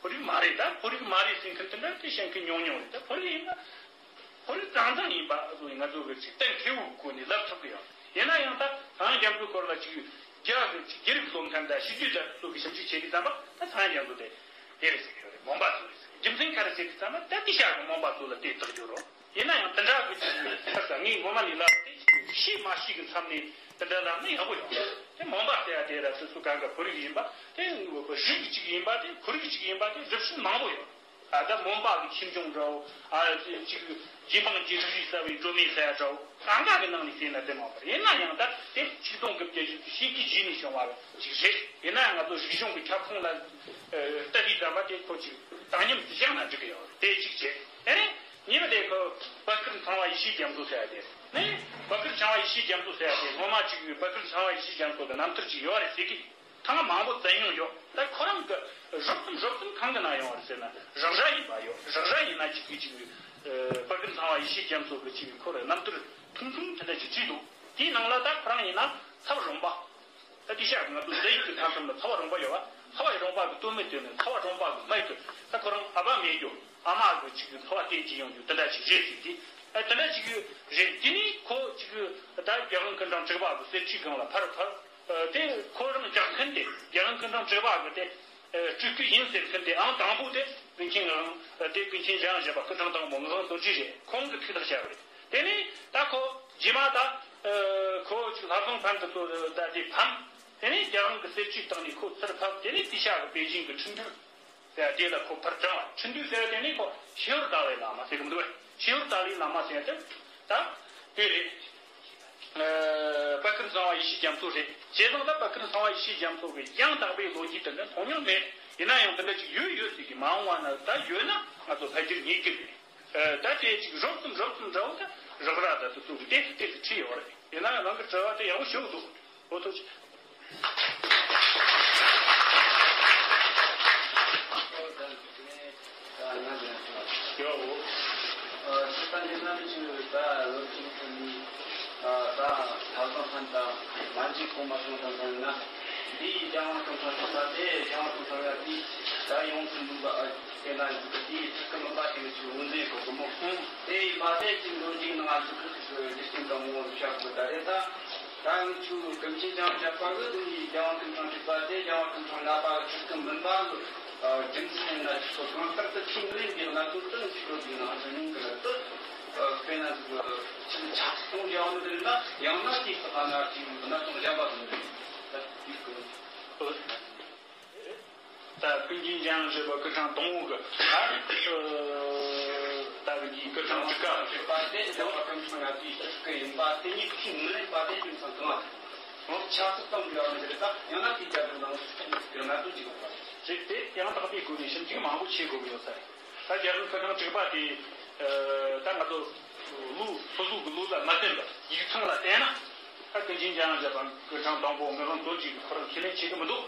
བོད་རིགས་མ་རེད། ད་བོད་རིགས་མ་རེད་ཟེར་མཁན་དེ་འདྲ་དེ་བཤད་མཁན་ཉུང་ཉུང་རེད། ད་བོད་རིགས་ཡིན་ན་བོད་རིགས་གཙང་གཙང་ཡིན་པ་ང་ཚོ་གི་ཅིག་གཏན་འཁེལ་བའི་སྒོ་ནས་ལབ་ཐུབ་ཀྱི་ཡོད། ཡིན་ན་ཡང་ད་ཚངས་དབྱངས་རྒྱ་མཚོའི་སྐོར་ལ་ཅིག་རྒྱ་གི་ཅིག་རྒྱ་རིགས་སློབ་མཁན་དང་ཞིབ་འཇུག་པ་ཚོ་གི་ཞིབ་འཇུག་བྱེད་དུས་ཙམ་པ་ད་ཚངས་དབྱངས་རྒྱ་མཚོ་དེ་དེ་རེད་ཟེར་གྱི་ཡོད་རེད། མོན་པ་ཚོ་རེད་ཟེར། རྒྱུ་མཚན་ག་རེ་ཟེར་དུས་ཙམ་པ་ད་དེ་ཤ་གི་མོན་པ་ཚོ་ལ་དེ་བརྟག་རྒྱུ་རོ། ཡིན་ན་ཡང་དེ་འདྲ་གི་ཅིག་ཁ་ས་ངས་ངོ་མ་ནས་ལབ་དེ་ཤེས་མ་ཤེས་ཀྱི་མཚམས་ནས་དེ་འདྲ་ལབ་ན་ཡག་པོ་ཡོང་། དེ་མོན་པ་ཟེར་ཡ་དེ་ར་སོ་སོ་གང་ག་བོད་རིགས་ཡིན་པ་དེ་རིགས་གཅིག་ཡིན་པ་དེ་ཁོར་ཡུག་གཅིག་ཡིན་པ་དེ་སྒྲུབ་བྱེད་མང་པོ་ཡོད། ད་ལྟ་མོན་པ་གི་ཆོས་འབྱུང་འདྲ་བོ། ཨ་ཅིག་རྗེ་འབངས་ཀྱི་རིགས་རུས་གསལ་བའི་སྒྲོན་མེ་ཟེར་ཡ་འདྲ་བོ། གང་ག་གི་ནང་ནས་བལྟས་ན་དེ་མང་པར། ཡིན་ན་ཡང་ད་དེ་ཆིག་སྟོང་དགུ་བརྒྱ་བཞི་བཅུ་ཞེ་དགུ་རྗེས་ནས་བྱུང་བ་ཅིག་རེད། ཡིན་ན་ཡང་ང་ཚོ་རིག་གཞུང་གི་ཁྱབ་ཁོངས་ལ་ལྟ་དུས་ཙམ་པ་དེ་ཁོ་ཅིག་བཏང་སྙོམས་སུ་བཞག་ན་འགྲིག་གི་ཡོད་རེད། དེ་གཅིག་བྱས། ཨེ་རེད། གཉིས་པ་དེ་ཁོ་པ་ཀིར་ཚངས་པ་ཡེ་ཤེས་རྒྱ་མཚོ་ཟེར་ཡ་དེ་ནི། པ་ཀིར་ཚངས་པ་ཡེ་ཤེས་རྒྱ་མཚོ་ཟེར་ཡ་དེ་སྔོན་མ་ཅིག་པ་ཀིར་ཚངས་པ་ཡེ་ཤེས་རྒྱ་མཚོ་གི་རྣམ་ཐར་ཅིག་ཡོད་རེད་ཟེར་གི། ཐེངས་མང་པོ་བཙལ་མྱོང་ཡོད། ད་ཁོ་རང་གི་རོབ་ཙམ་རོབ་ཙམ་གང་གི་ནང་ཡོང་བ་རེད་ཟེར་ན། རག་ར་ཡིན་པ་ཡོད། རག་ར་ཡིན་ན་ཅིག་གི་ཅིག་པ་ཀིར་ཚངས་པ་ཡེ་ཤེས་རྒྱ་མཚོ་གི་ཅིག་ཁོ་རང་རྣམ་ཐར་ཐུང་ཐུང་དེ་འདྲ་ཅིག་བྲིས་འདུག། དེའི་ནང་ལ་ད་ཁོ་རང་ཡིན་ན་ཚ་བ་རོང་པ། ད་དེ་ཤ་ང་ཚོ་འདི་ཡིག་གི་མཐའ་མཚམས་ལ་ཚ་བ་རོང་པ་ཡོད་པ། ཚ་བ་རོང་པ་གི་སྟོད་སྨད་དེ་ནས་ཚ་བ་རོང་པ་གི་སྨད་དུ་ད་ཁོ་རང་ཨ་ཕ་མེད་རྒྱུ་ཨ་མ་གི་ཅིག་གི་འཚོ་བ་བརྟེན་གྱི་ཡོང་རྒྱུ་དེ་འདྲ་ཅིག་རེད་ཟེར་གྱི། ཨ་དེ་འདྲ་ཅིག་རེད། དེ་ནས་ཁོ་ཅིག་གི་ད་རྒྱལ་དབང་སྐུ་ཕྲེང་བཅུ་པ་གི་གསེར་ཁྲིའི་སྒང་ལ་ཕར་ཕར་དེ་ཁོ་རང་རྒྱག་མཁན་དེ་རྒྱལ་དབང་སྐུ་ཕྲེང་བཅུ་པ་གི་དེ་སྤྲུལ་སྐུ་ཡིན་ཟེར་མཁན་དེ་ཨང་དང་པོ་དེ་ཀུན་མཁྱེན་ངག་དབང་། དེ་ཀུན་མཁྱེན་འཇམ་དབྱངས་བཞད་པ་སྐུ་ཕྲེང་དང་པོ་ངག་དབང་རྡོ་རྗེ་རེད། ཁོང་གི་ཐུགས་ཐག་བཅད་པ་རེད། དེ་ནས་ད་ཁོ་རྗེས་མ་ད་ཁོ་ཅིག་ལྷ་བཟང་ཕན་དུ་ཚོ་ད་དེ་ཕམ། དེ་ནས་རྒྱལ་དབང་གི་གསེར་ཁྲིའི་སྟེང་ནས་ཁོ་ཚུར་ཕབ། དེ་ནས་དེ་ཤ་གི་པེ་ཅིང་གི་ཁྲི་འདུས་ཟེར་དེ་ལ་ཁོ་ཕར་དྲངས་པ། ཁྲི་འདུས་ཟེར་དེ་ནས་ཁོ་ཤེས་ཡོན་ཏཱ་ལའི་བླ་མ་ཟེར་གི་འདུག་བས། ཤེས་ཡོན་ཏཱ་ལའི་བླ་མ་ཟེར་དེ་ད་དེ་རེད། པ་ཀིར་ཚངས་པ་ཡེ་ཤེས་རྒྱ་མཚོ་རེད། བྱས་ཙང་ད་པ་ཀིར་ཚངས་པ་ཡེ་ཤེས་རྒྱ་མཚོ་གི་ཡང་དག་པའི་ལོ་རྒྱུས་དེ་འདྲ་མཐོང་མྱོང་མེད། ཡིན་ན་ཡང་དེ་འདྲ་ཅིག་ཡོད་ཡོད་ཟེར་གི། མ་འོངས་པ་ན་ད་ཡོད་ན་ང་ཚོ་ཕལ་ཆེར་ངེས་ཀྱི་རེད། ད་དེ་ཅིག་རོབ་ཙམ་རོབ་ཙམ་འདྲ་བོ་ད་རག་ར་ད་དུ་ཚུགས་ཀྱི་ཏོག་ཙམ་ཏོག་ཙམ་བྲིས་ཡོད་རེད། ཡིན་ན་ཡང་རང་གི་དྲི་བ་དེ་ཡག་པོ་ཞེ་པོ་འདུག། འོ་ཐུགས་རྗེ་ཆེ། ཡོད། ད་འདི་ན་ཅིག་ད་ལོ་གཅིག་ཙམ་ནས་ད་ལྷ་བཟང་ཧན་དང་མ་འཇིག་གོང་མ་སོང་དང་ཟེར་ན། འདིའི་རྒྱལ་དབང་སྐུ་ཕྲེང་གསུམ་པ་དེ་རྒྱལ་དབང་སྐུ་ཕྲེང་ལྔ་པའི་ད་ཡོངས་སུ་འཛིན་པ། དེ་ན་འདི་ཚིག་གི་མིན་པ་ཞིག་ལ་ཅིག་འོ་འཛིན་ཡོད་གོ་མོ། དེ་ཡིན་པ་དེ་ཅིག་ལོ་རྒྱུས་ནང་ཅིག་གི་རྒྱུ་རྐྱེན་དང་མོ་བཤད་དགོས། ད་རེད་ད། ད་ང་ཚོའི་ཀུན་མཁྱེན་འཇམ་དབྱངས་བཞད་པ་གི་འདི་ནི་རྒྱལ་དབང་སྐུ་ཕྲེང་དྲུག་པ་དེ་རྒྱལ་དབང་སྐུ་ཕྲེང་ལྔ་པ་གི་ཚིག་གི་མིན་པ་གི་རྒྱུ་མཚན་ཡིན་ན་ཅིག་སོ་གང་ལྟར་དུ་ཁས་མི་ལེན་པའི་གནད་དོན་དུ་ཅིག་ལོ་རྒྱུས་ནང་ཅིག་མྱོང་གི་རེད་དེ། དཔེར་ན་ཅིག་ཆབ་སྲིད་སྟོང་རྒྱལ་བ་འདིར་ན་ཡང་ན་དེའི་ས་ན་ཅིག་གནད་དོན་གཞན་པ་ཟིན་རེད། ད་དེའི་སྐོར། ད་ཀུན་མཁྱེན་འཇམ་དབྱངས་བཞད་པ་སྐུ་ཕྲེང་དང་པོ་གི་ད་ད་གི་སྐུ་ཕྲེང་དྲུག་པ། པ་དེ་རྒྱལ་བ་སྐུ་ཕྲེང་ལྔ་པའི་སྤྲུལ་སྐུ་ཡིན་པ་དེ་ཉིད་ཁས་མི་ལེན་པ་དེ་རྒྱུ་མཚན་གང་ལ་ཐུག་ཆབ་སྲིད་སྟོང་རྒྱལ་བ་འདིར་ད་ཡང་ན་དེའི་རྒྱལ་པོ་ནང་ཐུག་གི་གནད་དོན་ཅིག་ཡོད་པ་རེད། དེ་ཡང་དག་པའི་སྒོ་ནས་ཞིབ་འཇུག་མང་པོ་བྱེད་དགོས་ཀྱི་ཡོད་ས་རེད། ད་རྒྱལ་པོ་སྐུ་ཕྲེང་དྲུག་པ་དེ་ད་ང་ཚོ་ལུགས་སོ་སོ་གི་ལུགས་ལ་མ་བསྟུན་པར་ཡིག་ཚང་ལ་བལྟས་ན། ད་ཀུན་མཁྱེན་འཇམ་དབྱངས་བཞད་པ་སྐུ་ཕྲེང་དང་པོ་ངག་དབང་རྡོ་རྗེ་གིས་ཁོ་རང་ཁས་ལེན་བྱེད་ཀྱི་མི་འདུག།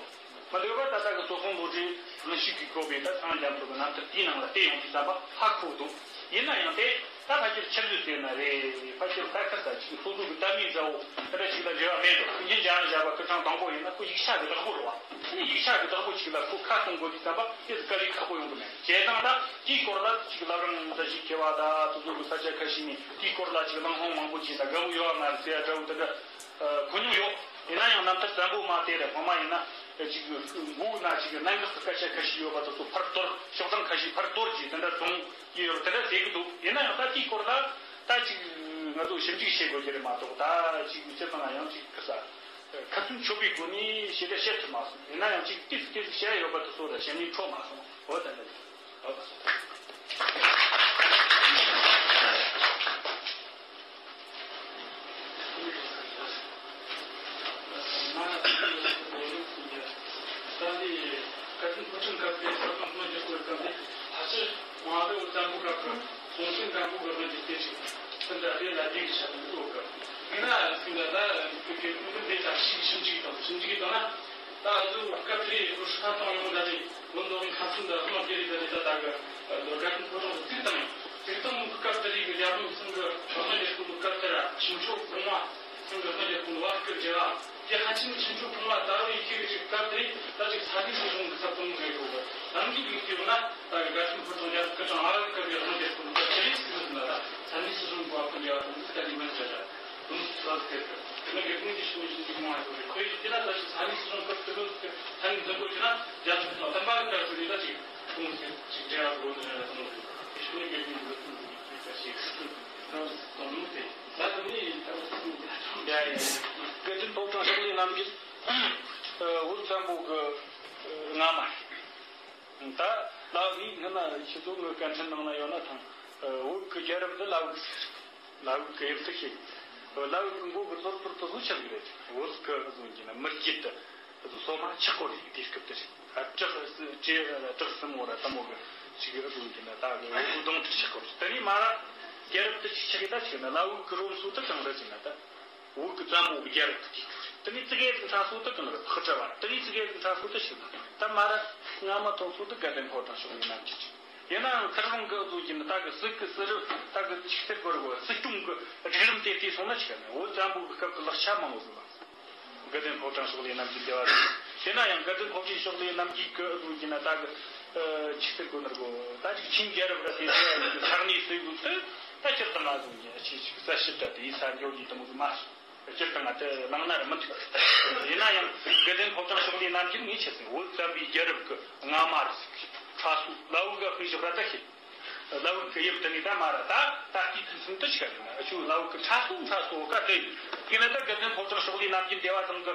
མི་འདུག་པ་ད་ལྟ་གི་སོ་ཁོང་བློ་གྲོས་དབང་ཕྱུག་གིས་བཀོད་པའི་ད་ཚངས་རྒྱ་མཚོ་གི་རྣམ་ཐར་དེའི་ནང་ལ་བལྟས་ཡོང་དུས་ཙམ་པ་ཧ་གོ་འདུག། ཡིན་ན་ཡང་དེ་ད་ཕལ་ཆེར་ཆབ་སྲིད་ཟེར་ན་རེད། ཕལ་ཆེར་ད་ཁ་ས་ཅིག་སོ་སོ་གི་ལྟ་མིན་འདྲ་བོ་དེ་འདྲ་ཞིག་ལ་འབྲེལ་བ་མེད་འགྲོ། ཀུན་མཁྱེན་འཇམ་དབྱངས་བཞད་པ་སྐུ་ཕྲེང་དང་པོ་ཡིན་ན་ཁོ་ཡིག་ཆ་གི་བདག་པོ་རེད་བ། ཨ་ནི་ཡིག་ཆ་གི་བདག་པོ་ཅིག་ལ་ཁོ་ཁ་གཏོང་དགོས་དུས་ཙམ་པ་དེ་དཀའ་ལས་ཁག་པོ་ཡོང་གི་མེད། བྱས་ཙང་ད་དེའི་སྐོར་ལ་ཅིག་བླ་བྲང་བཀྲ་ཤིས་མཁས་པ་དང་དེ་ཚོ་གི་ས་ཆ་ཁ་ཤས་ནས་དེའི་སྐོར་ལ་ཅིག་གླེང་སློང་མང་པོ་བྱས་ན་དགའ་བོ་ཡོད་བ་མ་རེད་ཟེར་ཡ་འདྲ་བོ་དེ་འདྲ་གོ་མྱོང་ཡོད། ཡིན་ན་ཡང་རྣམ་ཐར་བཙན་པོ་མ་བལྟས་རེད། ངོ་མ་ཡིན་ན། ཅིག་མགོ་ན་ཅིག་གནད་འགག་གི་སྐད་ཆ་ཁ་ཤས་ཡོད་པ་དེ་ཚོ་ཕར་དོར། ཕྱོགས་སྡོམ་ཁ་ཤས་ཕར་དོར་གྱིས་དེ་འདྲ་བཟུང་གི་ཡོད་པ་དེ་འདྲ་ཟེར་གི་འདུག་ཡིན་ན་ཡང་ད་དེའི་སྐོར་ལ་ད་ཅིག་ང་ཚོ་ཞིབ་འཇུག་བྱེད་དགོས་ཀྱི་རེད་མ་གཏོགས། ད་ཅིག་སྤྱིར་བཏང་ཡང་ཅིག་གི་ས་ཁ་ཚུན་ཆོད་པའི་སྒོ་ནས་ཞིབ་ཕྲ་བཤད་ཐུབ་མ་སོང་། ཡིན་ན་ཡང་ཅིག་ཏིག་ཙི་ཏིག་ཙི་བཤད་ཡོད་པ་དེ་ཚོ་ལ་ཞིབ་ནས་འཕྲོད་མ་སོང་། འོ་དེ་འདྲ་རེད། ད་གཟོད་སྐབས་དེར་ཁོ་ཧྲི་ཁ་ཏང་ཡོང་ད་རེས་ལོ་འདི་ཁ་སང་འདི་ལོ་ཁ་སང་འདི་ལོ་ཁ་སང་ད་ག་ལོ་རྒན་ཕོ་བྲང་དུ་བཙུགས་བཏང་ཡོད། བཙུགས་བཏང་སྐབས་དེ་རིགས་ཀྱི་རྒྱལ་པོ་ཚང་གི་ཧོར་ནག་རྒྱལ་ཁབ་ཀྱི་སྐབས་དེར་ཆུ་མཆོག་གོང་མ་ཚང་གི་ཧོར་ནག་རྒྱལ་ཁབ་ཀྱི་བར་སྐབས་རྒྱལ་བ་དེ་ཧ་ཅང་ཆུ་མཆོག་གོང་མ་ད་རུང་ཡི་གེ་གི་ཅིག་སྐབས་དེ་རིགས་ད་ཅིག་ས་གནས་སྲིད་གཞུང་གི་ཚབ་ཏུ་རེད་གོ་གི། ནམ་རྒྱུན་གྱི་དུས་ན་ད་རྒྱལ་ཁབ་ཕོ་བྲང་རྒྱལ་ཁབ་ཀྱི་ཨ་རི་སྐབས་ཀྱི་ཧོར་ནག་རྒྱལ་ཁབ་ཀྱི་སྐབས་དེ་རིགས་སྲིད་གཞུང་ལ་ད་ས་གནས་སྲིད་གཞུང་གི་བར་སྐབས་རྒྱལ་བ་དང་ད་ལི་མ་ཅ་ཅ། དེ་ནས་རྒྱལ་ཁོངས་ཀྱི་ཕྱོགས་ནས་ཞིབ་འཇུག་གནང་བ་ཡོད་རེད། ཁོས་ཡིན་ན་ད་ཅིག་ས་གནས་སྲིད་གཞུང་སྐབས་དེ་ཚོ་ས་གནས་འཛིན་སྐོར་བྱས་ན་རྒྱལ་ཁབ་དང་བསྟན་པ་གི་སྐབས་སུ་ནས་ད་ཅིག་ཁོངས་སུ་ཅིག་འབྲེལ་བ་དགོས་ནས་རེད་དང་། དེ་ཕྱོགས་ནས་རྒྱལ་ཁོངས་ཀྱི་ལུགས་མཐུན་གྱི་ཅིག་ཞིག་དང་ནུས་དེ་ད་དུང་ནི་ད་དུང་ཡ་ཡ། དགེ་འདུན་ཕོ་བྲང་ཕྱོགས་ལས་རྣམ་རྒྱལ་བོད་བཙན་པོ་གི་རྔ་མ་རེད། ད་ལ་བའི་སྔ་ན་ཁྱེད་ཚོ་ངའི་བཀའ་འཕྲིན་ནང་ན་ཡོད་ན་ཐང་། བོད་ཀྱི་རྒྱལ་རབས་འདི་ལ་བའི་ཟེར། ལ་བུ་གི་དབྱིབས་དེ་ཤེས། ལ་བུ་གི་མགོ་གི་ཟོར་ཐོར་དུ་བཟོ་ཆགས་རེད། བོད་གི་བཟོ་གྱི་ན་མི་རྒྱུད་དུ་བཟོ་སོ་མ་ཆགས་གོ་རེད། དེ་སྐབས་དེར་བྲག་བྲག་སྲིན་མོ་ར་དམ་མོ་གི་ཅིག་བཟོ་གྱི་ན་ད་གི་བོད་གདོང་དྲུག་ཆགས་གོ་རེད། དེ་ནས་མ་ར་རྒྱལ་རབས་དུ་ཅིག་ཆགས་ཡི་ད་ཆགས་ན་ལ་བུ་གི་རོམ་སོ་དུ་གང་རེད་ཟེར་ན་ད་བོད་གི་བཙན་པོ་གི་རྒྱལ་རབས་དུ་དེ་གི་རེད། དེ་ནས་ཙི་གེ་ཟིག་ཕྲ་སོ་དུ་གང་རེད། ཕི་གྲ་བ་དེ་ནས་ཙི་གེ་ཟིག་ཕྲ་སོ་དུ་ཞིག་ད་མ་ར་སྔ་མ་ཐོན་སོ་དུ་དགའ་ལྡན་ཕོ་བྲང་ཕྱོགས་ཡིན་ན་ཅི་ཅི། ཡིན་ནའང་ཚུར་རང་གི་བཟོ་གྱི་ནི་ད་གི་སྲིད་གི་སྲིད་རབ་ད་གི་ཆིག་སྟེར་གོ་རི་གོ་སྲིད་སྐྱོང་གི་སྒྲིག་རིམ་དེ་བལྟས་སོང་ན་ཆི་ག་ནི་བོད་བཙན་པོ་གི་སྐབས་ཀྱི་ལག་ཆ་མང་བོ་ཟིན་པ། དགའ་ལྡན་ཕོ་བྲང་ཕྱོགས་ལས་རྣམ་རྒྱལ་བདེ་བ་རེད། དེ་ན་ཡང་དགའ་ལྡན་ཕོ་བྲང་ཕྱོགས་ལས་རྣམ་རྒྱལ་གི་བཟོ་གྱི་ན་ད་གི་ཆིག་སྟེར་གོ་ནི་རི་གོ་ད་ཅིག་ཆིན་རྒྱལ་རབས་ར་དེ་ཚོ་ཡང་ས་གནས་སྲོལ་རྒོལ་དུ་ད་སྤྱིར་བཏང་ང་བཟོ་གྱི་ཆི་ཆི་གསལ་ཞིབ་ད་དེ་ས་འགྱོ་རྒྱུ་དུ་མོ་ཟིན་མ་སོང་། སྤྱིར་བཏང་ང་དེ་བླངས་ན་ར་མི་འདུག་ཡིན་ན་ཡང་དགའ་ལྡན་ཕོ་བྲང་ཕྱོགས་ལས་རྣམ་རྒྱལ་ངས་ཆི་ཟེར་བོད་བཙན་པོའི་རྒྱལ་རབས་ཀྱི་རྔ་མ་རེད་ཟེར་གི་ཕྲ་སུ་ལ་བུ་ག་དཔེ་ཞོག་ར་ད་ཤེས། ལ་བུ་གི་དབྱིབས་དེ་ནི་ད་མ་ར་ད་ད་ལྟའི་དུས་ཚོད་དུ་ཆི་ག་ཡིན་ན་ཆུ་ལ་བུ་གི་ཕྲ་སུ་ཕྲ་སུ་ག་དེ་ཡིན་ན་ད་དགའ་ལྡན་ཕོ་བྲང་ཕྱོགས་ལས་རྣམ་རྒྱལ་བདེ་བ་ཚང་གི་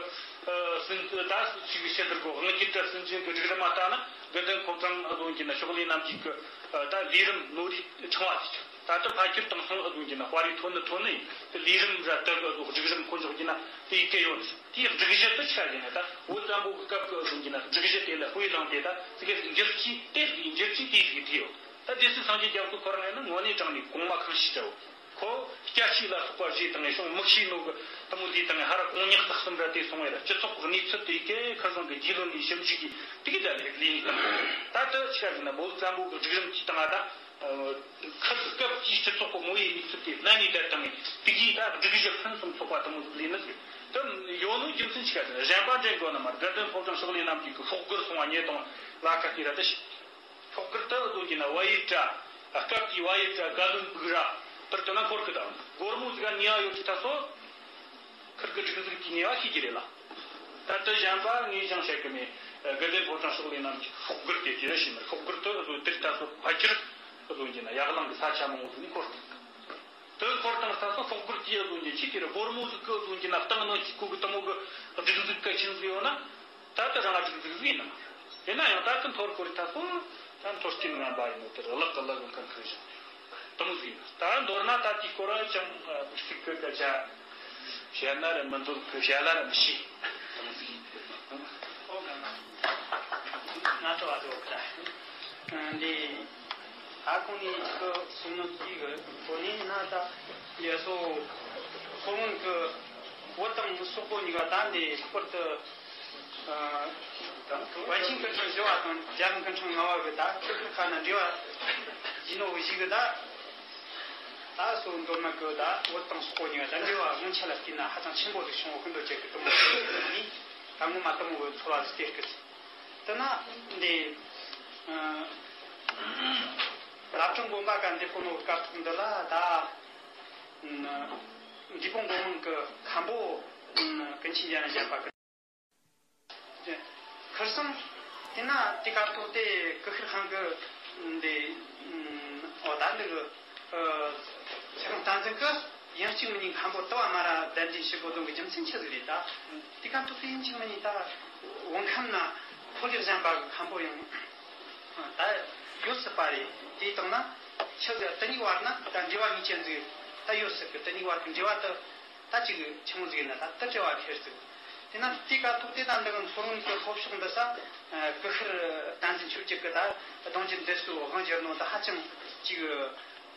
སྲིད་ད་ཆི་གི་ཆེ་དར་གོ་དབང་སྒྱུར་དྲ་སྲིད་འཛིན་གི་སྒྲིག་རིམ་མ་ལྟ་ན་དགའ་ལྡན་ཕོ་བྲང་ཨ་བཟོ་གི་ན་ཕྱོགས་ལས་རྣམ་རྒྱལ་གི་ད་ལས་རིམ་ནོར་རིགས་ཕྲེང་བ་དེ་ཆགས། ད་ལྟ་ཕ་ཁྱིར་དང་སང་ཨ་བཟོ་གི་ན་དཔའ་རིས་ཐོན་ནི་ཐོན་ནི་ཡིན། དེ་ལས་རིམ་ར་དག་གི་ཨ་བཟོ་སྒྲིག་རིམ་ཁོ་འཇོག་གི་ན་དེ་ཡི་གེ་ཡོད་ནི། དེའི་སྒྲིག་གཞི་དུ་ཆ་ཡིན་ན་ད་བོད་བཙན་པོ་གི་སྐབས་ཀྱི་ཨ་བཟོ་གི་ན་སྒྲིག་གཞི་དེ་ལ་དཔེ་བླངས་ཏེ་ད་ཙི་གེ་འགྱུར་བཅོས་དེ་འགྱུར་བཅོས་དེ་ཞིག་བྲིས་ཡོད། ད་སྡེ་སྲིད་སངས་རྒྱས་རྒྱ་མཚོ་ཁོ་རང་ཡིན་ན་དངོས་གནས་དྲང་ནས་གོང་མ་ཁང་ཞིག་འདྲ་བོ། ཁོ་སྐྱ་ཞིག་ལ་སོགས་པ་བཞེས་དང་ངས་བྱུང་མི་ཤེས་ནོ་གི་དུ་མོ་འདི་དང་ངས་ཧ་ར་གོང་ཉག་རྟགས་གསུམ་ར་དེ་སོང་བས་ར་སྤྱི་ཚོགས་ཀྱི་གནས་ཚུལ་དེ་གས་ཁ་སང་གི་རྒྱུས་ལོན་ནས་ཞིབ་འཇུག་གིས་དེ་གས་ད་ལས་ལས་ནས་དང་ད་དུ་ཆ་ཡིན་ན་བོད་བཙན་པོ་གི་སྒྲིག་རིམ་གྱི་སྟེང་ང་ད། ཁ་སྐབས་ཀྱི་སྤྱི་ཚོགས་ཀྱི་ངོ་བོའི་གནས་ཚུལ་དེ་གནད་ནས་བསྡད་དང་དེ་གའི་ད་སྒྲིག་གཞི་ཕུན་སུམ་ཚོགས་པ་དུ་མོ་ལས་ནི་ཟིག་དུ་ཡོད་ནོ་རྒྱུ་མཚན་ཆི་ག་ཟེར་ན་གཞན་པ་འདྲེན་དགོས་ན་མ་དགའ་ལྡན་ཕོ་བྲང་ཕྱོགས་ལས་རྣམ་རྒྱལ་གྱི་ཤོག་གུར་སོང་བ་ཉེ་དང་ལ་ཁ་ཤས་ར་དུ་ཤི། ཤོག་གུར་དུ་བཟོ་གྱི་ན་བ་ཡི་དྲ་སྐབས་ཀྱི་བ་ཡི་དྲ་དགའ་ལྡན་སྦུག་ར་དུར་དུ་ན་འཁོར་གི་དང་སྒོར་མོ་ཟིག་ག་ཉེ་བ་ཡོད་ཀྱི་ད་སོ། ཁིར་གི་སྒྲིག་འཛུགས་ཀྱི་ནུས་པ་ཤེས་ཀྱི་རེད་ལ། ད་ལྟ་གཞན་པ་ངས་ཀྱང་བཤད་གི་མེད། དགའ་ལྡན་ཕོ་བྲང་ཕྱོགས་ལས་རྣམས་ཀྱི་ཤོག་གུར་དེ་དེ་ར་ཞིག་མེད། ཤོག་གུར་དུ་བཟོ་དེར་ད་སོ་ཕ་ཁྱིར་བཟོ་གྱི་ན་ཡག་ལང་གི་ས་ཆ་མང་བོ་ཟིག་འཁོར་ཐུབ། དུ་འཁོར་དང་ད་སོ་ཤོག་གུར་གྱིས་བཟོ་གྱི་ཆི་དེ་ར་སྒོར་མོ་ཟིག་གི་བཟོ་གྱི་ན་སྟེང་ནང་གི་ཁུག་གི་དུ་མོ་གི་སྒྲིག་འཛུགས་གལ་ཆེན་ཟིག་ཡོད་ན། ད་ལྟ་རང་སྒྲིག་འཛུགས་ཟིག་ཡིན་ནམ། ཡིན་ན་ཡང་ད་ལྟ་འཐོར་སྐོར་ད་སོ། ད་མཐོ་རྐྱེན་ངན་པ་ཡིན་ནོ་དེར་གླགས་ཀྱི་གླགས་ཀྱི་མཁན་ཁུར་བཞིན། དུ་མོ་ཟིག་ཡིན། ད་མདོར་ན་ད་དེའི་སྐོར་ཅང་ཚིག་གི་སྐད་ཆ་བཤད་ན་ར་མི་འདོད་གི་བཤད་ལ་ར་མི་ཤེས། དུ་མོ་ཟིག་ཡིན། ང་ཚོ་བ་ཚོ་ད་འདི་ཨ་ཁོང་ནི་ཅིག་གི་སོང་ནོ་ཅིག་གི་གོ་ནི་ན་ད་ལས་སོ་ཁོ་མོ་གི་བོད་དང་སོག་པོ་གཉིས་ཀ་ད་འདི་ལྷག་པར་དུ། པཎ་ཆེན་སྐུ་ཕྲེང་བཞི་བ་དང་རྒྱལ་དབང་སྐུ་ཕྲེང་ལྔ་བ་གི་ད་ཆོས་ཕུགས་ཁ་ན་འབྲེལ་བ་ཡིན་ནོ་བཞི་གི་ད། ད་སོ་མདོར་ན་གི་ད་བོད་དང་སོག་པོ་གཉིས་ཀ་ད་འབྲེལ་བ་སྔོན་ཆད་ལ་བལྟས་ན་ཧ་ཅང་ཆེན་པོ་ཟིག་བྱུང་བ་ཀུན་ཏུ་བྱེད་ཀྱི་དུ་མོ་ནི་ད་ངོ་མ་དུ་མོ་གི་ཚོར་བ་ཟིག་སྟེར་གི་ཟིག་དེ་ན་འདི་བླ་བྲང་དགོན་པ་ག་འདི་ཁོ་ནོ་སྐབས་ཐོག་འདི་ལ་ད་འབྲས་སྤུངས་སྒོ་མང་གི་མཁན་པོ་ཀུན་མཁྱེན་འཇམ་དབྱངས་བཞད་པ་གི་ཁར་སང་། དེ་ན་དེ་སྐབས་ཐོག་དེ་ཀི་ཤུར་ཧང་གི་འདི་འོ་ད་འདི་གི་ཚེ་རིང་བསྟན་འཛིན་གི་ཡང་གཅིག་མིན་གཉིས་མཁན་པོ་དུ་བ་མ་ར་གདན་འདྲེན་ཞུ་དགོས་དོན་གི་རྒྱུ་མཚན་ཆི་ཟིག་རེད་ད། དེ་སྐབས་ཐོག་དེ་ཡང་གཅིག་མིན་གཉིས་ད་བོད་ཁམས་ན་ཁོར་ཡུག་གཞན་པ་གི་མཁན་པོ་ཡང་ད་ཡོད་སྲིད་པ་རེད། དེ་བཏང་ན་ཆི་ཟིག་དེ་གཉིས་བར་ན་ད་འབྲེལ་བ་ངེས་ཅན་ཟིག་ད་ཡོད་སྲིད་གི། དེ་གཉིས་བར་གི་འབྲེལ་བ་དུ། ད་ཅིག་ཆུང་ཟིག་ན་ད་དུ་བྲེལ་བ་ཁེར་ཟིག་དེ་ན་དེ་ཀ་ཐུག་དེ་ད་འདི་གི་མཚོ་སྔོན་གི་ལྷོ་ཕྱོགས་འདི་ས་ཀི་ཤུར་བསྟན་འཛིན་ཆོས་སྐྱིད་གི་ད་གདུང་རྒྱུད་འདི་སུ་དབང་བསྒྱུར་ནོ་ད་ཧ་ཅང་ཅིག་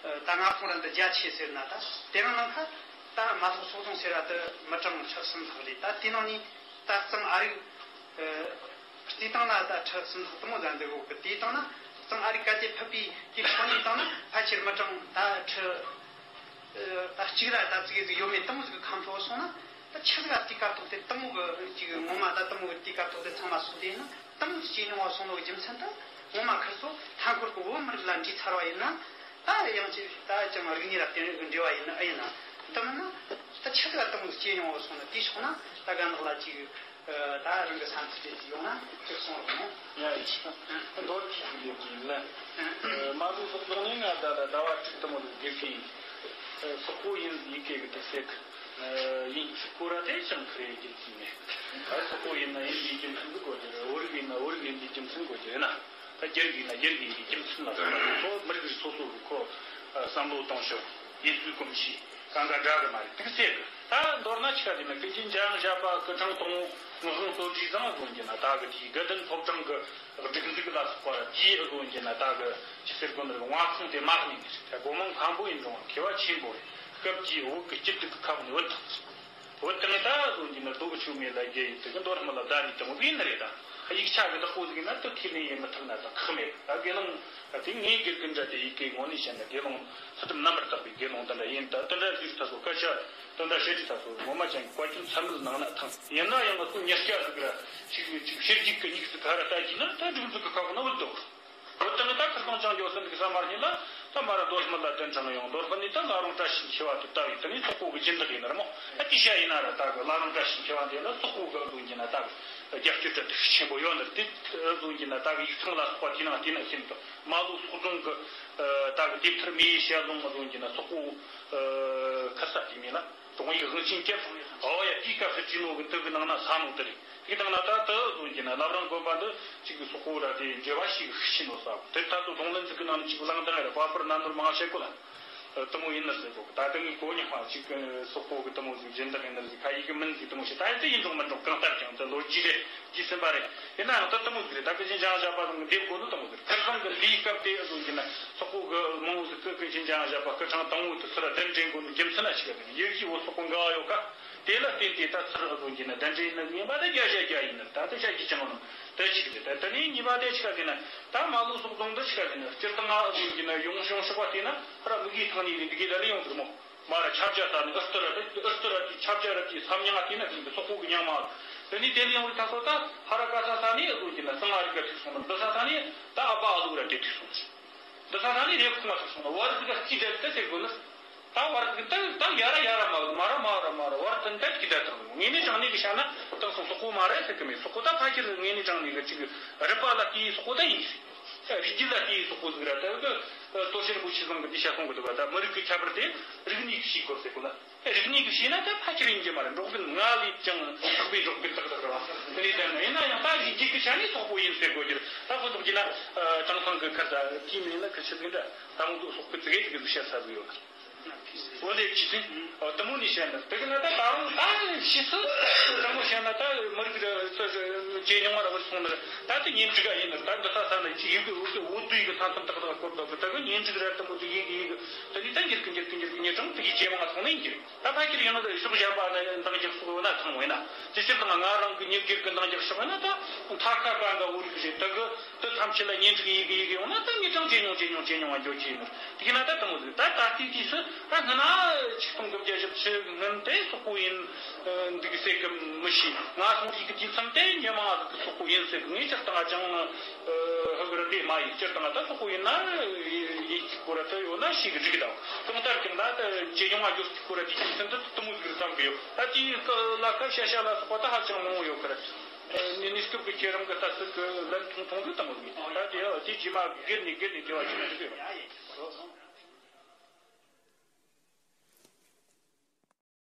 ད་ང་ཁོང་ར་འདི་རྒྱ་ཆེ་ཟེར་ན་ད་དེ་རིང་ནང་ཁ་ད་མ་ལྷོ་ཚོགས་ཆུང་ཟེར་བ་དུ་མི་གྲངས་ཁྲི་གསུམ་ལྷག་རེད། ད་དེ་ནང་ནས་ད་གཙང་ཨ་རིག་རྩིས་སྟངས་ལ་ད་ཁྲི་གསུམ་ལྷག་དུ་མོ་ད་འདི་གོ་གི། དེའི་སྟེང་ན་གཙང་ཨ་རིག་ག་དེ་ཕུད་པའི་དེ་ཕྱོགས་ནས་བཏང་ན་ཕལ་ཆེར་མི་གྲངས་ད་ཁྲི་ད་གཅིག་ར་ད་ཙིག་ཙིག་ཡོད་མེད་དུ་མོ་ཟིག་གི་ཁམས་ཐོག་སོང་ན། ད་ཆི་ཟིག་ག་དེ་སྐབས་ཐོག་དེ་དུ་མོ་གི་ཅིག་ངོ་མ་ད་དུ་མོ་གི་དེ་སྐབས་ཐོག་དེ་ཚང་མ་སོང་དེ་ཡིན་ན་དུ་མོ་སྐྱེས་མྱོང་བ་སོང་ནོ་གི་རྒྱུ་མཚན་ད་ངོ་མ་ཁིར་སོ་མཐའ་འཁོར་གི་བོད་མི་རིགས་ལ་འདྲིས་ཚར་བ་ཡིན་ན། ད་ཡང་ཅིག་ད་ཅང་རིག་གནས་ར་དེ་རིགས་འབྲེལ་བ་ཡིན་ན་ཨེ་ཡིན་ན་དུ་མིན་ན་ད་ཆི་ཟིག་ག་དུ་མོ་སྐྱེས་མྱོང་བ་སོང་ན་དེ་ཕྱོགས་ན་ད་ག་ནག་ལ་ཅིག་ད་རང་གི་བསམ་ཚུལ་དེ་ཡོང་ན་ཅིག་གསུང་རོགས་གནང་། ཡ་ཡིན། མདོར་བསྡུས་ཤིག་ལས་ཀྱི་ཡིན་ན། མ་ལུས་སོགས་བྱུང་ནས་ང་ད་ལ་ཟླ་བ་དྲུག་དུ་མོ་ལ་དགེ་བཤེས་ཡིན། སོག་པོ་ཡིན་ཡི་གེ་གི་དུ་ཟེར་གི་ཡིན་གཅིག་པོ་ར་དེ་ཅང་ཁི་རེ་རྒྱུ་མཚན་མེད། སོག་པོ་ཡིན་ན་ཡིན་པའི་རྒྱུ་མཚན་འདི་དགོས་རྒྱུ་རེད། བོད་རིགས་ཡིན་ན་བོད་རིགས་ཡིན་པའི་རྒྱུ་མཚན་དགོས་རྒྱུ་ཡིན་ན། ད་རྒྱ་རིགས་ཡིན་ན་རྒྱ་རིགས་ཡིན་པའི་རྒྱུ་མཚན་ལ་སོགས་པ་ཚོ་མི་རིགས་རིགས་སོ་སོ་གི་ཁོ་བསམ་བློ་གཏོང་ཕྱོགས་ཡིན་ཚུལ་གོམས་གཤིས་གང་ག་འདྲ་གི་མ་རེད། དེ་ཚེ་གི་ད་མདོར་ན་ཆི་ག་དེ་ན་ཀུན་མཁྱེན་འཇམ་དབྱངས་བཞད་པ་སྐུ་ཕྲེང་དང་པོ་ངག་དབང་རྡོ་རྗེ་ཚང་དགོན་གྱི་ན་ད་གི་དེའི་དགའ་ལྡན་ཕོ་བྲང་གི་སྒྲིག་འཛུགས་ལ་སོགས་པ་དེའི་དགོན་གྱི་ན་ད་གི་ཅི་ཟེར་དགོན་ནི་དབང་ཚང་དེ་མ་གནས་ནི་རེད། ད་སྒོ་མང་མཁན་པོ་ཡིན་རུང་མཁས་པ་ཆེན་པོ་རེད། སྐབས་ཀྱི་བོད་ཀྱི་སྐྱིད་སྡུག་གི་ཁ་བ་ནས་བུད་ཐག་བོད་དང་ད་གཟོད་ཀྱི་ན་རྡོ་གི་ཆུ་མེ་ལ་རྒྱལ་ཡིན་དེ་གི་མདོ་སྨད་ལ་བདག་ནི་དང་བས་ནི་རེད། ད་ཡིག་ཆ་གི་བདག་པོ་ཟིག་ན་དུ་ཁས་ལེན་ཡེ་མི་ཐུབ་ན་ད་ཁག་མེད། ད་དགེ་སློང་ད་དེ་ངའི་དགེ་རྒན་འདྲ་དེ་ཡི་གེ་ངོ་ནས་བཤད་ན་དགེ་སློང་ཚུལ་ཁྲིམས་རྣམ་པར་དག་པའི་དགེ་སློང་དེ་འདྲ་ཡིན། ད་དེ་འདྲ་ཞིག་ད་གཟོད་སྐད་ཆ་དེ་འདྲ་བཤད་དུས་ད་གཟོད་ངོ་མ་ཅན་གྱི་བཀའ་བཀྱོན་ཚད་མེད་ནང་ན་ཐང་། ཡིན་ན་ཡང་ང་ཚོ་ཉེར་སྐྱ་ཟིག་ར་ཞིག་ཅིག་ཕྱི་རྒྱུད་ཀྱི་མྱིག་ཟིག་ག་ར་ལྟ་གྱིས་ན་ད་སྒྲིག་འཛུགས་ཀྱི་ཁ་བ་ན་བུད་འདུག་བོད་དང་ད་ཁིར་སང་ཅང་འགྱོ་སོང་འདུག་ས་མ་རྙེད་ལ། ད་མ་ར་མདོ་སྨད་ལ་གདན་དྲངས་ཡོང་། མདོ་སྨད་ནས་ད་བླ་རུང་བཀྲ་ཤིས་འཁྱིལ་བ་དུ་ལྟ་བའི་དེ་ནས་སོག་པོ་གི་སྦྱིན་བདག་ཡིན་ནར་མོ། ད་དེ་ཤ་ཡིན་ན་ར་ད་གི་བླ་རུང་བཀྲ་ཤིས་འཁྱིལ་བ་འདི་ལ་སོག་པོ་གི་ལུང་གྱི་ན་ད་གི་རྒྱབ་སྐྱོར་གྲ་དུ་ཤུགས་ཆེན་པོ་ཡོད་ནར་དེ་ལུང་གྱི་ན་ད་གི་ཡིག་ཚང་ལ་སོགས་པ་དེ་ནང་དེ་ན་ཤིན་ཏུ་མ་ལུག་སོག་རྫོང་གི་ད་གི་དེབ་ཐེར་མི་ཡི་ཞལ་ལུང་ལུང་གྱི་ན་སོག་པོ་ཁ་ས་དེ་མིན་ལ། དྲུང་ཡིག་དབང་ཆེན་སྐྱབས། ཨོ་ཡ་དེའི་སྐབས་སུ་བྲིས་ནོ་གི་དུ་གི་ནང་ན་ས་ནོ་དེ་རེད། དེ་དང་ན་ད་དུ་བཟུང་གི་ན་བླ་བྲང་དགོན་པ་འདི་གཅིག་གི་སོག་པོ་ར་དེ་འབྲེལ་བ་ཞིག་ཤི་ནོ་ས་དེ་ད་དུ་རྫོང་ལན་ཚིག་གི་ནང་ནས་གཅིག་བླང་དང་ར་པ་པར་ན་ནོར་མང་བཤད་གོ་ལ། དུ་མོ་ཡིན་ནི་ཟེར་གོ་ད་དུ་ངའི་གོ་ཉག་མ་གཅིག་སོག་པོ་གི་དུ་མོ་ཟིག་སྦྱིན་བདག་ཡིན་ནི་ཟིག་ཁ་ཡིག་གི་མིན་ཟིག་དུ་མོ་ཞིག་ད་ཡིན་ཚེ་ཡིན་འགྲོ་མིན་འགྲོ་གང་ལྟར་ཀྱང་དུ་ལོ་རྒྱུས་རེད། རྒྱུས་ཟིན་པ་རེད། ཡིན་ན་ཡང་ད་དུ་མོ་ཟིག་རེད། ད་ཀུན་མཁྱེན་འཇམ་དབྱངས་བཞད་པ་དང་འདེབས་དགོས་ནི་དུ་མོ་ཟིག་རེད། ཁིར་སང་གི་འདིའི་སྐབས་དེ་བཟུང་གི་ན་སོག་པོ་གི་མང་བོ་ཟིག་གི་ཀུན་མཁྱེན་འཇམ་དབྱངས་བཞད་པ་སྐུ་ཕྲེང་དང་བོ་དུ་ཚུར་གདན་འདྲེན་དགོས་ནི་རྒྱུ་མཚན་ལ་ཞིག་རེད། ཡེ་གི་བོད་སོག་པོ་འགལ་བ་ཡོད་ཀ་དེ་ལ་བརྟེན་ཏེ་ད་ཚུར་བཟུང་གི་ན་གདན་འདྲེན་ནི་ཡིན་པ་ད་རྒྱ་ཞྭ་རྒྱ་ཡིན་ནི་ད་ད་ཞྭ་གི་ཅང་ནི་ད་ཞིག་རེད། ད་ད་ནི་གཉིས་པ་དེ་ཞིག་ག་དེ་ན་ད་མ་ལུག་སོག་རྫོང་འདི་ཞིག་ག་དེ་ན་སྤྱིར་བཏང་ང་བཟུང་གི་ན་ཡོང་ཡོང་ཤོག་པ་དེ་ན་ཧ་ར་མི་གིས་ཐང་ནི་རེད། འདི་གི་ད་ལ་ཡོང་གི་མོ། མ་ར་ཆབ་ཆ་ས་ནི་ཨུ་སྟུ་ར་ཏི་ཨུ་སྟུ་ར་ཏི་ཆབ་ཆ་ར་ཏི་སམ་ཉང་ཏི་ན་ཏི་སོག་པོ་གི་ཉང་མ། དེ་ནི་དེ་ལ་ཡང་རི་ཐ་སོ་ད་ཧ་ར་ཀ་ས་ས་ནི་ཨུ་ཟུ་གི་ན་སང་ཨ་རི་ཀ་ཐིག་སོང་ན་འདི་ས་ས་ནི་ད་ཨ་པ་ཨ་ལུ་ར་ཏི་ཐིག་སོང་། འདི་ས་ས་ནི་རེ་ཁུང་ང་ཐིག་སོང་ན་བར་ཟི་ག་སྐྱི་དེ་ཏི་ཟེར་གོ་ནི། ད་བར་ཟི་གི་ད་ད་ཡ་ར་ཡ་ར་མ་ལུ་མ་ར་མ་ར་མ་ར་བར་ཏི་ད་སྐྱི་ད་ཏང་ངེ་ནི་ཅང་ནི་གི་ཤ་ན་ཏང་སོང་སོག་པོ་མ་རེད་ཟེར་གི་མེད། སོག་པོ་ད་ཕ་ཁྱེར་ངེ་ནི་ཅང་ནི་གི་ཅིག་རི་པ་ལ་ཏི་སོག་པོ་ད་ཡིན་ཟེར། རིགས་རྒྱུད་ལ་དེའི་སོག་པོ་ཟིག་ར་ད་གི་ལྟོ་ཤེར་པོ་ཆི་ཟང་གི་འདི་ཤ་སོང་གི་འདུག་བ། ད་མི་རིགས་ཀྱི་ཁྱད་པར་དེ་རིག་གནས་ཀྱི་ཤེས་དགོས་ཟེར་གོ་ལ། རིག་གནས་ཀྱི་ཤེས་ན་ད་ཕལ་ཆེར་ཡིན་གྱི་མ་རེད། འབྲོག་རྒན་ང་ལས་ཀྱང་ལྷག་པའི་འབྲོག་རྒན་ཏག་ཏག་རེད་བ། དེ་ནས་ད་ཡིན་ན་ཡང་ད་རིགས་རྒྱུད་ཀྱི་ཆ་ནས་སོག་པོ་ཡིན་ཟེར་དགོས་ཀྱི་རེད། ད་ཁོ་ཐོག་གི་ན་དྲང་སང་གི་ཁ་ད་དེའི་མིང་ལ་ཁ་ཆི་ཟིག་འདྲ་ད་མོ་ཚོ་སོག་པོའི་ཙི་གེ་ཙི་གེ་ཟིག་བཤད་ས་ཟིག་ཡོད། འོ་ལེ་ཅི་ཟིན། འོ་དུ་མོ་ནི་བཤད་ན་དེ་གི་ན་ད་ད་རུང་ད་ཤི་སི་དུ་མོ་བཤད་ན་ད་མི་རིགས་ཇེ་ཉུང་བ་ར་བར་སོང་ན་ད་དེ་གཉེན་སྒྲིག་ག་ཡིན་ན་ད་འདི་ས་ས་ན་ཅི་ཡི་གི་འུ་གི་འུ་དུ་ཡི་གི་ས་མཚམས་ཏག་ཏག་སྐོར་དུ་གི་ད་གི་གཉེན་སྒྲིག་ར་དུ་མོ་དུ་ཡི་གི་ཡི་གི་དེ་ནི་ད་འགྱུར་གི་འགྱུར་གི་འགྱུར་གི་ཉེ་གྲངས་དེ་གི་ཇེ་མང་སོང་ན་ཡིན་གི་ད་ཕ་ཁྱེར་ཡང་ན་ད་ཕྱོགས་གཞན་པ་ན་འདང་རྒྱག་སོང་ན་ཐང་བས་ན་དེ་ཕྱིར་དང་ང་རང་གི་ཉེ་སྒེར་གི་འདང་རྒྱག་ཤོག་ན་ད་མཐའ་ཁ་གང་ག་འུ་རིག་རེད་ད་གི་དེ་ཐམས་ཅད་ལ་གཉེན་སྒྲིག་ཡི་གི་ཡི་གི་ཡོང་ན་ད་ངེད་ཀྱང་ཇེ་ཉུང་ཇེ་ཉུང་ཇེ་ཉུང་བ་འགྱོ་གི་ཡིན་ནོ། དེ་གི་ན་ད་དང་པོ་ཟིག་ད་ད་ལྟའི་དུས་སུ་ད་སྔ་ན་ཆིག་སྟོང་དགུ་བརྒྱ་བཞི་བཅུ་སྔོན་དེ་སོག་པོ་ཡིན་འདུག་ཟེར་གི་མི་ཤེས། ང་སོང་ཡི་གི་དུས་མཚམས་དེ་ཉི་མ་ཟིག་གི་སོག་པོ་ཡིན་ཟེར་གི་ངས་སྤྱིར་བཏང་ཅང་ཧ་གི་ར་དེ་མ་ཡིན། སྤྱིར་བཏང་ད་སོག་པོ་ཡིན་ན་ཡིན་གི་གོ་ར་ད་ཡོད་ན་ཤེས་གི་འགྲིག་གི་ད་གང་ལྟར་ཀྱང་ད་ཇེ་ཉུང་བ་འགྱོ་གི་གོ་ར་དེ་དུས་མཚམས་དེ་དུ་མོ་ཟིག་རེད་བསམ་གི་ཡོད། ད་དེའི་ལ་ཁ་ཤ་ཤ་ལ་སོགས་པ་ད་ཧ་ཅང་མང་བོ་ཡོད་གི་ར། ནི་ནི་སྐབས་ཀྱི་ཁྱེད་རང་གི་ལྟ་ཚུལ་གྱི་ལན་ཐུང་ཐུང་དུ་བཏང་བ་ཡིན། ད་དེ་དེ་རྗེས་མ་སྒེར་ནས་སྒེར་ནས་འབྲེལ་བ་བྱེད་མི་ཐུབ་པས།